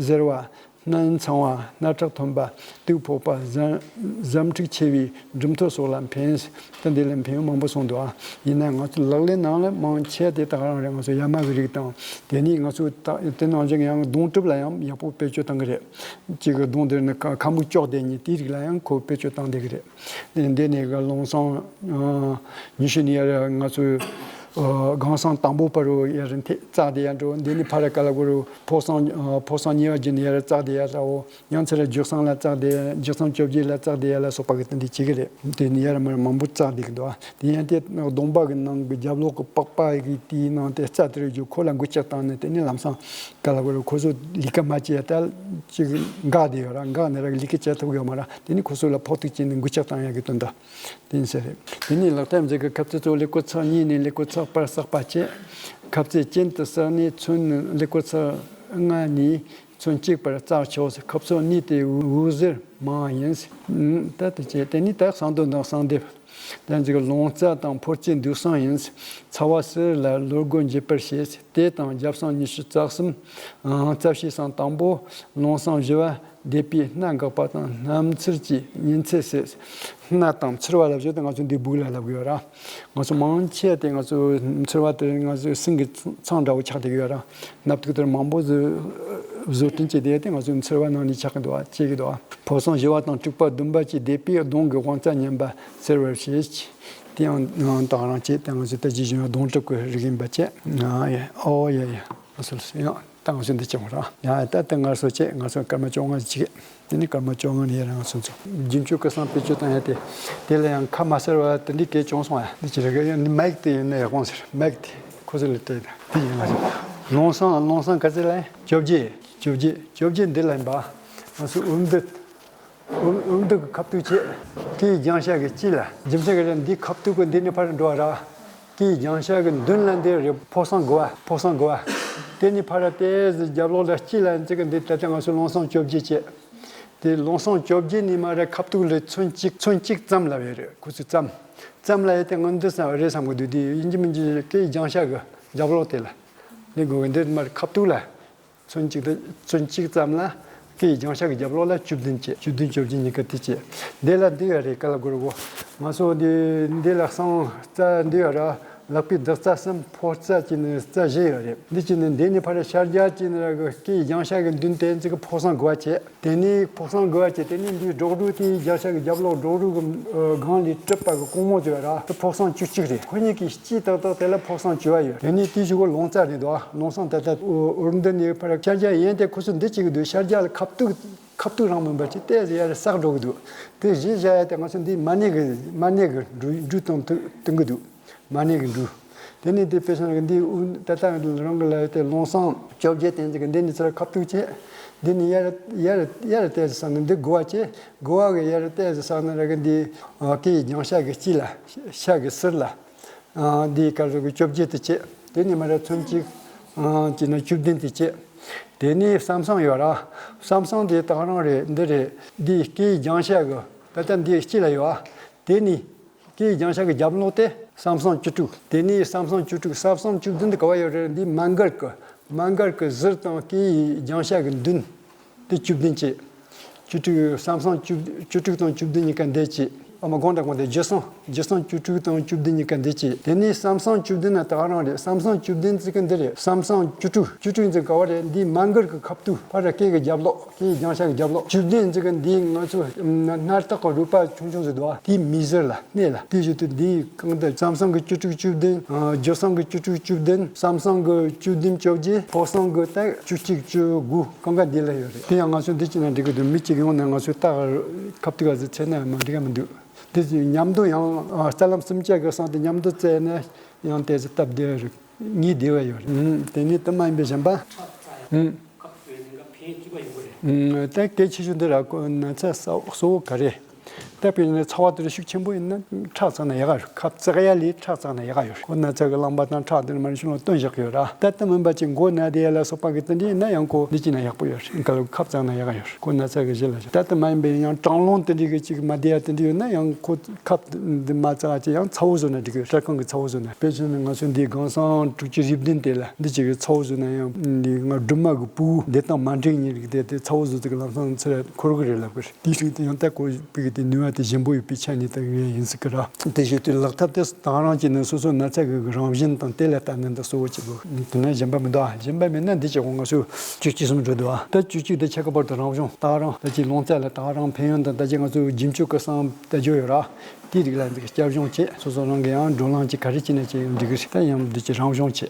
གཟེར་བ། སྣ་ཚང་བ། སྣ་ཁྲག་ཐོན་པ། དུག་ཕོག་པ། གཟའ་གཟའ་འཁྲུག་ཆེ་བའི་གྲིབ་ཐོ་སོགས་ལ་ཕན། ད་འདི་ལ་ཕན་ཡོན་མང་པོ་གསུངས་འདུག་ཨ། ཡིན་ན་ང་ཚོ་ལག་ལེན་ནང་ལ་མང་ཆེ་དེ་ད་ག་རང་རེད། ང་ཚོ་ཡ་མ་གི་རིགས་དང་། དེ་ནས་ང་ཚོ་ད་དེ་ནང་བཞིན་ཡང་གདོང་གྲིབ་ལ་ཡང་ཡག་པོ་བེད་སྤྱོད་གཏང་གི་རེད། གཅིག་གི་གདོང་དེར་ནི་ཁ་ཁ་མིག་ལྕོག་བསྡད་མཁན་དེའི་རིགས་ལ་ཡང་ཁོ་བེད་སྤྱོད་གཏང་བསྡད་གི་རེད། འདི་ནས་གི་རླུང་སྲང་ཉི་ཤུ་ནས་ཡར་ང་ཚོའི་ཨ་སྒང་སྲང་དང་པོ་བར་རུ་ཡར་འཐེན་བཙགས་བསྡད་ཡ་འགྲོ། འདི་ནས་ཕར་ག་ལ་གོ་རུ་ཕོ་སྲང་ཨ་ཕོ་སྲང་གཉིས་པ་བརྒྱུད་ནས་ཡར་བཙགས་བསྡད་ཡ་འདྲ་བོ། ཡང་ཚུར་རྒྱུ་སྲང་ལ་བཙགས་བསྡད་ཡ། རྒྱུ་སྲང་བཅོ་བརྒྱད་ལ་བཙགས་བསྡད་ཡ་ལ་སོགས་པ་གི་དེ་འདྲ་བྱེད་གི་རེད། དེ་ནས་ཡར་མར་མང་པོ་བཙགས་བསྡད་གི་འདུག་ཨ། དེ་ཡང་དེ་གདོང་པ་གི་ནང་གི་རྒྱབ་ལོགས་གི་པགས་པ་གི་དེའི་ནང་དེ་རྩ་དེར་རྒྱུ་ཁོ་ལ་འགུལ་སྐྱོད་བཏང་ནས་དེ་ནས་ལམ་སང་ག་ལ་གོ་རུ་ཁོ་ཚོ་ལས་ཀ་མ་བྱེད་ཡ་ད་ཅིག་འགག་བསྡད་ཡོད་ར། འགག་ནས་ར་ལས་ཀ་བྱེད་ཐུབ་ཡོད་མ་ར། དེ་ནས་ཁོ་ཚོ་ལ་ཕོག་ཐུག་བྱས་ནས་འགུལ་སྐྱོད་བཏང་ཡ་གི་དོན་དག་དེ་ཡིན་ས་རེད། དེ་ནས་ལག་ཐབས་འཛེག་གི་ཁབ་ཙེ་གཙོ་བོ་ཀླད་ཀོར་ཚེག་གཉིས་ནས་ཀླད་ཀོར་ཚེག་བར་བསགས་པ་བྱས། ཁབ་ཙེ་གྱེན་དུ་བསགས་ནས་ཚོན་ཀླད་ཀོར་ཚེག་ལྔ་ནས་ཚོན་གཅིག་བར་བཙགས་ཆོག། ཁབ་ཚེག་གཉིས་ཏེ་དབུགས་གཟེར་མང་བ་ཡིན། ད་དེ་བྱས། དེ་ནས་ད་གསང་དོན་དང་གསང་སྡེབ། ལན་ཅིག་རླུང་རྩ་དང་ཕོ་རྩེ་འདུས་སྲང་ཡིན། ཚ་བ་བསིལ་ལ་གློ་སྒོ་འབྱེད་པར་བྱེད། དེ་དང་རྒྱབ་སྲང་ཉི་ཤུ་རྩ་གསུམ། ཨང་། རྩ་བྱེའུ་སྲང་དང་པོ། རླུང་སྲང་བཞི་བ། སྡེ་པའི་སྣ་འགག་པ་དང་སྣ་ཚུར་གྱི་ཉིན་ཚད་ཟེར། སྣ་དང་ཚུར་བ་ལབ་བྱས་ཏེ་ང་ཚོ་འདི་སྦུག་ལ་ལབ་གི་ཡོད་ར། ང་ཚོ་མང་ཆེ་དེ་ང་ཚོ་ཚུར་བ་དེ་ང་ཚོ་སེང་གི་ཚང་འདྲ་བོ་ཆགས་བསྡད་ཀྱི་ཡོད་ར། སྣབས་ཐིག་དེར་མང་པོ་བཟོ་བཟོ་སྐྲུན་བྱས་བསྡད་དེ་ང་ཚོ་ཚུར་བ་ནང་ནས་ཆགས་ཀྱི་འདུག་བ། བྱེད་ཀྱི་འདུག་བ། ཕོ་སྲང་བཞི་བ་དང་དྲུག་པ་བདུན་པ་བཅས་སྡེ་པའི་གདོང་གི་དབང་རྩ་ཉམས་པ་སེལ་བར་བྱེད། དེ་ཡང་དང་རང་བྱེད་དེ་ང་ཚོ་ལྟ་ཅི་བཞིན་གདོང་གྲིབ་ཀྱི་རིགས་ཡིན་པ་བྱས། ཨོ་ཡ་ཡ། ཨ་སོ་སོ་ཡང་ད་ང་ཚོ་འདི་བྱེད་འོང་ར། ཡང་ད་ལྟ་ངལ་གསོ་བྱེད། ང་ཚོ་སྐར་མ་བཅོ་ལྔ་ཅིག་དེ་ནི་སྐར་མ་བཅོ་ལྔ་ནས་ཡར་ང་ཚོ་ཚོ་རྒྱུན་སྤྱོད་ཀྱི་བསམ་སྤེལ་བཅོས་བཏང་ཡ་དེ། དེ་ལ་ཡང་ཁ་མ་གསལ་བ་དེ་འདྲའི་སྐད་བྱུང་སོང་ཡ། འདི་ཅི་རེད་ག་ཡང་འདི་མེག་དེ་ཡིན་ན་ཡག་པོ་ཟེར། མེག་དེ་ཁོ་ཚོ་ལ་སྤྲད་ད་དེ་ཡིན་ང་ཚོ། རླུང་སྲང་རླུང་སྲང་ག་ཚད་ལ་ཡིན། བཅོ་བརྒྱད། བཅོ་བརྒྱད། བཅོ་བརྒྱད་འདི་ལ་ཡིན་པ། ང་ཚོ་འུར་འདི། འུར་འུར་འདི་གི་ཁ་ཐུག་བྱེད། སྐེའི་རྒྱང་ཤ་གི་དཀྱིལ་ལ། རྒྱུ་མཚན་ག་རེ། འདི་ཁ་ཐུག་གི་འདི་ནས་ཕར་འགྲོ་བ་ར། སྐེའི་རྒྱང་ཤ་གི་མདུན་ལ་འདི་རེད། ཕོ་སྲང་དགུ་བ། ཕོ་སྲང་དགུ་བ། དེ་ནས་ཕར་དེ་རྒྱབ་ལོགས་ལ་དཀྱིལ་ལ་འཛེག་གི་འདི་ད་ལྟ་ང་ཚོ་རླུང་སྲང་བཅོ་བརྒྱད་བྱེད། དེ་རླུང་སྲང་བཅོ་བརྒྱད་ནས་མར་ཁ་ཐུག་ལ་ཚོན་གཅིག་ཚོན་གཅིག་ཙམ་ལ་བས་རེད། ཁོ་ཚོས་ཙམ། ཙམ་ལ་ཡོད་དེ་ང་འདི་བསམ་རེད་བསམ་གི་འདུག་དེ་ཡིན་གཅིག་མིན་གཅིག་སྐེའི་རྒྱང་ཤ་གི་རྒྱབ་ལོགས་དེ་ལ། འདི་དགོས་གི་འདི་མར་ཁ་ཐུག་ལ། ཚོན་གཅིག་དང་ཚོན་གཅིག་ཙམ་ལ་སྐེའི་རྒྱང་ཤ་གི་རྒྱབ་ལོགས་ལ་བཅུ་བདུན་བྱེད། བཅུ་བདུན་བཅོ་བརྒྱད་གཉིས་ཀ་དེ་བྱེད། འདི་ལ་འདི་ཡོད་རེད། ག་ལ་དགོས་རེད་གོ། ང་ཚོ་འདི་འདི་ལ་གསང་རྩ་འདི་ཡོད་ར། ལག་པའི་འདག་རྩ་གསུམ། ཕོ་རྩ་གཅིག་ནས་རྩ་བཞི་ཡོད་རེད། འདི་གཅིག་ནས་འདི་ནས་ཕར་ཤར་རྒྱག་གཅིག་ནས་ར་གི་སྐེའི་རྒྱང་ཤ་གི་མདུན་དེ་ཚིག་གི་ཕོ་སྲང་དགུ་བ་བྱེད། དེ་ནས་ཕོ་སྲང་དགུ་བ་བྱེད། དེ་ནས་འདིའི་སྒྲོག་རུས་དེའི་རྒྱང་ཤ་གི་རྒྱབ་ལོགས་སྒྲོག་རུས་གི་སྒང་ལས་གྲུབ་པ་གི་གོང་མོ་དེ་ཡོད་ར། དེ་ཕོ་སྲང་བཅུ་གཅིག་རེད། ཁོ་གཉིས་ཀྱི་དཀྱིལ་ཏག་ཏག་དེ་ལ་ཕོ་སྲང་བཅུ་བ་ཡོད། དེ་ནས་དེའི་གཞུག་གུ་རླུང་རྩ་རེད་དོ། རླུང་སྲང་ད་ལྟ་འུར་འདི་ནས་ཕར་ཤར་རྒྱག་ཡན་དེ་ཁོ་ཚོ་འདི་གཅིག་གི་འདུག་ཤར་རྒྱག་ལ་ཁ་ཐུག་ཁ་ཐུག་རང་མིན་པ་ཅིག་ཏོག་ཙམ་ཡར་བསགས་འགྲོ་གི་འདུག་དེ་གཞི་བཞག་ཡ་དེ་ང་ཚོ་འདི་མ་ནེ་གི་མ་ནེ་གི་འགྲོས་འགྲོས་གཏོང་གཏོང་གི་འདུག་མ་ནེ་གི་འགྲོས། དེ་ནས་དེ་དཔེ་བཞག་ན་འདི་དབུ་ད་ལྟ་རང་གི་ལ་ཡོད་དེ་ལུང་བསམ་བཅོ་བརྒྱད་དེ་ཚོ་གི་འདི་ནས་ཚུར་ཁ་ཐུག་བྱས། འདི་ནས་ཡར་ཡར་ཡར་བལྟས་ཟེར་ན་འདི་དགུ་བ་བྱས། དགུ་བ་གི་ཡར་བལྟས་ཟེར་ན་ར་གི་འདི་སྐེ་ཡི་རྒྱང་ཤ་གི་དཀྱིལ་ལ་ཤ་གི་ཟུར་ལ། འདི་ག་རེ་གི་བཅོ་བརྒྱད་དེ་བྱས། དེ་ནས་མར་ཚོན་གཅིག་བྱས་ན་བཅུ་བདུན་དེ་བྱས། དེ་ནས་བསམ་སྲང་ཡོད་ར། བསམ་སྲང་དེ་ད་ག་རང་རེད། འདི་རེད། འདི་སྐེ་ཡི་རྒྱང་ཤ་གི་ད་ལྟ་འདི་དཀྱིལ་ལ་ཡོད་ཨ། དེ་ནས་སྐེ་ཡི་རྒྱང་ཤ་གི་རྒྱབ་ལོགས་དེ་བསམ་སྲང་བཅུ་དྲུག་དེ་ནས་བསམ་སྲང་བཅུ་དྲུག་བསམ་སྲང་བཅུ་བདུན་དེ་ག་བ་ཡོད་རེད། འདི་མ་མགར་གི་མ་མགར་གི་ཟུར་དང་སྐེ་ཡི་རྒྱང་ཤ་གི་མདུན། དེ་བཅུ་བདུན་བྱས། བཅུ་དྲུག་བསམ་སྲང་བཅུ་བཅུ་དྲུག་དང་བཅུ་བདུན་གཉིས་ཀ་འདི་བྱས། ཨ་མ་དགོངས་དག་དགོངས་ཏེ་བརྒྱུད་སྲང་བརྒྱུད་སྲང་བཅུ་དྲུག་དང་བཅུ་བདུན་གཉིས་ཀ་འདི་བྱས། དེ་ནས་བསམ་སྲང་བཅུ་བདུན་ན་ད་ག་རང་རེད། བསམ་སྲང་བཅུ་བདུན་ཚིག་གི་འདི་རེད། བསམ་སྲང་བཅུ་དྲུག་བཅུ་དྲུག་ཚིག་ག་བ་རེད། འདི་མ་མགར་གི་ཁ་ཐུག་ཕར་སྐེ་གི་རྒྱབ་ལོགས། སྐེ་ཡི་རྒྱང་ཤ་གི་རྒྱབ་ལོགས། བཅུ་བདུན་ཚིག་གི་འདི་ང་ཚོ་སྣར་ཐག་གི་རུས་པ་ཆུང་ཆུང་ཟིག་འདུག་ཨ། དེའི་མིག་ཟུར་ལ་སྣེ་ལ། དེ་བཞིན་དུ་འདིའི་གང་ལྟར་བསམ་སྲང་གི་བཅུ་དྲུག་བཅུ་བདུན། བརྒྱུད་སྲང་གི་བཅུ་དྲུག་བཅུ་བདུན། བསམ་སྲང་གི་བཅུ་བདུན་བཅོ་བརྒྱད། ཕོ་སྲང་གི་ད་བཅུ་གཅིག་བཅུ་དགུ། གང་ག་འདི་ལ་ཡོད་རེད། དེ་ཡང་ང་ཚོ་འདི་བྱས་ན་འགྲིག་གི་འདུག་མི་གཅིག་ཡོང་ནས་ང་ཚོས་ད་ཁ་ཐུག་ག་ཚོད་ཚད་ན་མ་འགྲིག་ག་མི་འདུག་དེ་བཞིན་མཉམ་དུ་ཡང་རྩ་ལམ་སུམ་བརྒྱ་གི་གསང་དེ་མཉམ་དུ་བཙལ་ནས་ཡང་དེ་ཚོ་སྟབས་བདེ་བ་རེད། ངེས་བདེ་བ་ཡོད་རེད། དེ་ནས་དེ་མ་ཡིན་པའི་གཞན་པ། ད་གལ་ཆེ་ཤོས་འདི་ར་ཁོ་ན་ཚ་གཙོ་བོ་ག་རེ། ད་དཔེར་ན་ཚ་བ་དེ་ཤུགས་ཆེན་པོ་ཡིན་ན་ཁྲག་བཙགས་ན་ཡག་ག་རེད། ཁབ་བཙགས་ཡ་ལས་ཁྲག་བཙགས་ན་ཡག་ག་ཡོད་རེད། ཁོ་ན་ཚ་གི་རླངས་པ་དང་ཁྲག་དེ་ནི་མར་ཤུགས་ལ་བཏོན་བཞག་གི་ཡོད་ར། ད་ལྟ་མིན་པ་ཅིག་མགོ་ན་བསྡད་ཡ་ལ་སོགས་པ་གི་དེ་འདྲ་ཡིན་ན་ཡང་ཁོ་འདི་ཅིག་ན་ཡག་པོ་ཡོད་རེད། ཁ་ལ་ཁབ་བཙགས་ན་ཡག་ག་ཡོད་རེད། ཁོ་ན་ཚ་གི་གཞི་ལ་བཞག་ད་ལྟ་མ་ཡིན་པའི་ཡང་གྲང་རླུང་དེ་འདྲ་གི་ཅིག་མ་བསྡད་ཡ་དེ་འདྲ་ཡོད་ན་ཡང་ཁོ་ཁབ་འདི་མ་བཙགས་ཅིག་ཡང་ཚ་བོ་བཟོ་ན་འགྲིག་གི་ཡོད། སྐྲ་ཁང་གི་ཚ་བོ་བཟོ་ན། དཔེ་བྱས་ན་ང་ཚོ་འདི་སྒང་སྲང་དྲུག་ཅུ་རེ་བདུན་དེ་ལ་འདི་ཅིག་གི་ཚ་བོ་བཟོ་ན་ཡང་འདི་ང་སྦྲུམ་མ་གི་ཕྲུ་གུ་འདི་དང་མ་འགྲིག་ཉིན་རིགས་དེ་དེ་ཚ་བོ་བཟོ་དུས་ཀྱི་ལམ་སང་ཚུར་འཁོར་གི་རེད་ལབ་གི་རེད། དེའི་རིགས་དེ་ཡང་ད་གོ་བི་གི་དེ་ནུས་པ་དེ་ཞན་པོ་ཡོད་པའི་ཆ་ནས་ད་ངས་ཡིན་སྲིད་གི་ར། དེ་བཞིན་དུ་ལག་ཐབས་དེ་དེང་རང་གི་ནི་སོ་སོ་ན་ཚ་གི་རང་བཞིན་དང་དེ་ལ་ལྟ་ནི་འདི་གཙོ་བོ་གཅིག་དགོས། དེ་ན་གཞན་པ་མི་འདུག་ཨ། གཞན་པ་མེད་ན་འདི་གཅིག་གོ་ང་ཚོས་བཅུ་གཅིག་གསུམ་འགྲོ་འདུག་ཨ། ད་བཅུ་གཅིག་དེ་ཆ་ཁ་བར་དུ་རང་བྱུང་ད་རང་ད་ཅི་ལོང་ཙ་ལ་ད་རང་ཕན་ཡོན་དང་ད་ཅི་ང་ཚོས་རྒྱུན་སྤྱོད་ཀྱི་བསམ་ད་འཇོག་ཡོད་ར། དེའི་རིགས་ལ་འདི་གི་བསྐྱར་སྦྱོང་བྱེད། སོ་སོ་རང་གི་ཡང་བགྲོ་གླེང་ཅིག་ག་རེ་བྱས་ན་ཅི་ཡང་འགྲིག་གི་རེད། ད་ཡང་འདི་ཅི་རང་སྦྱོང་བྱེད།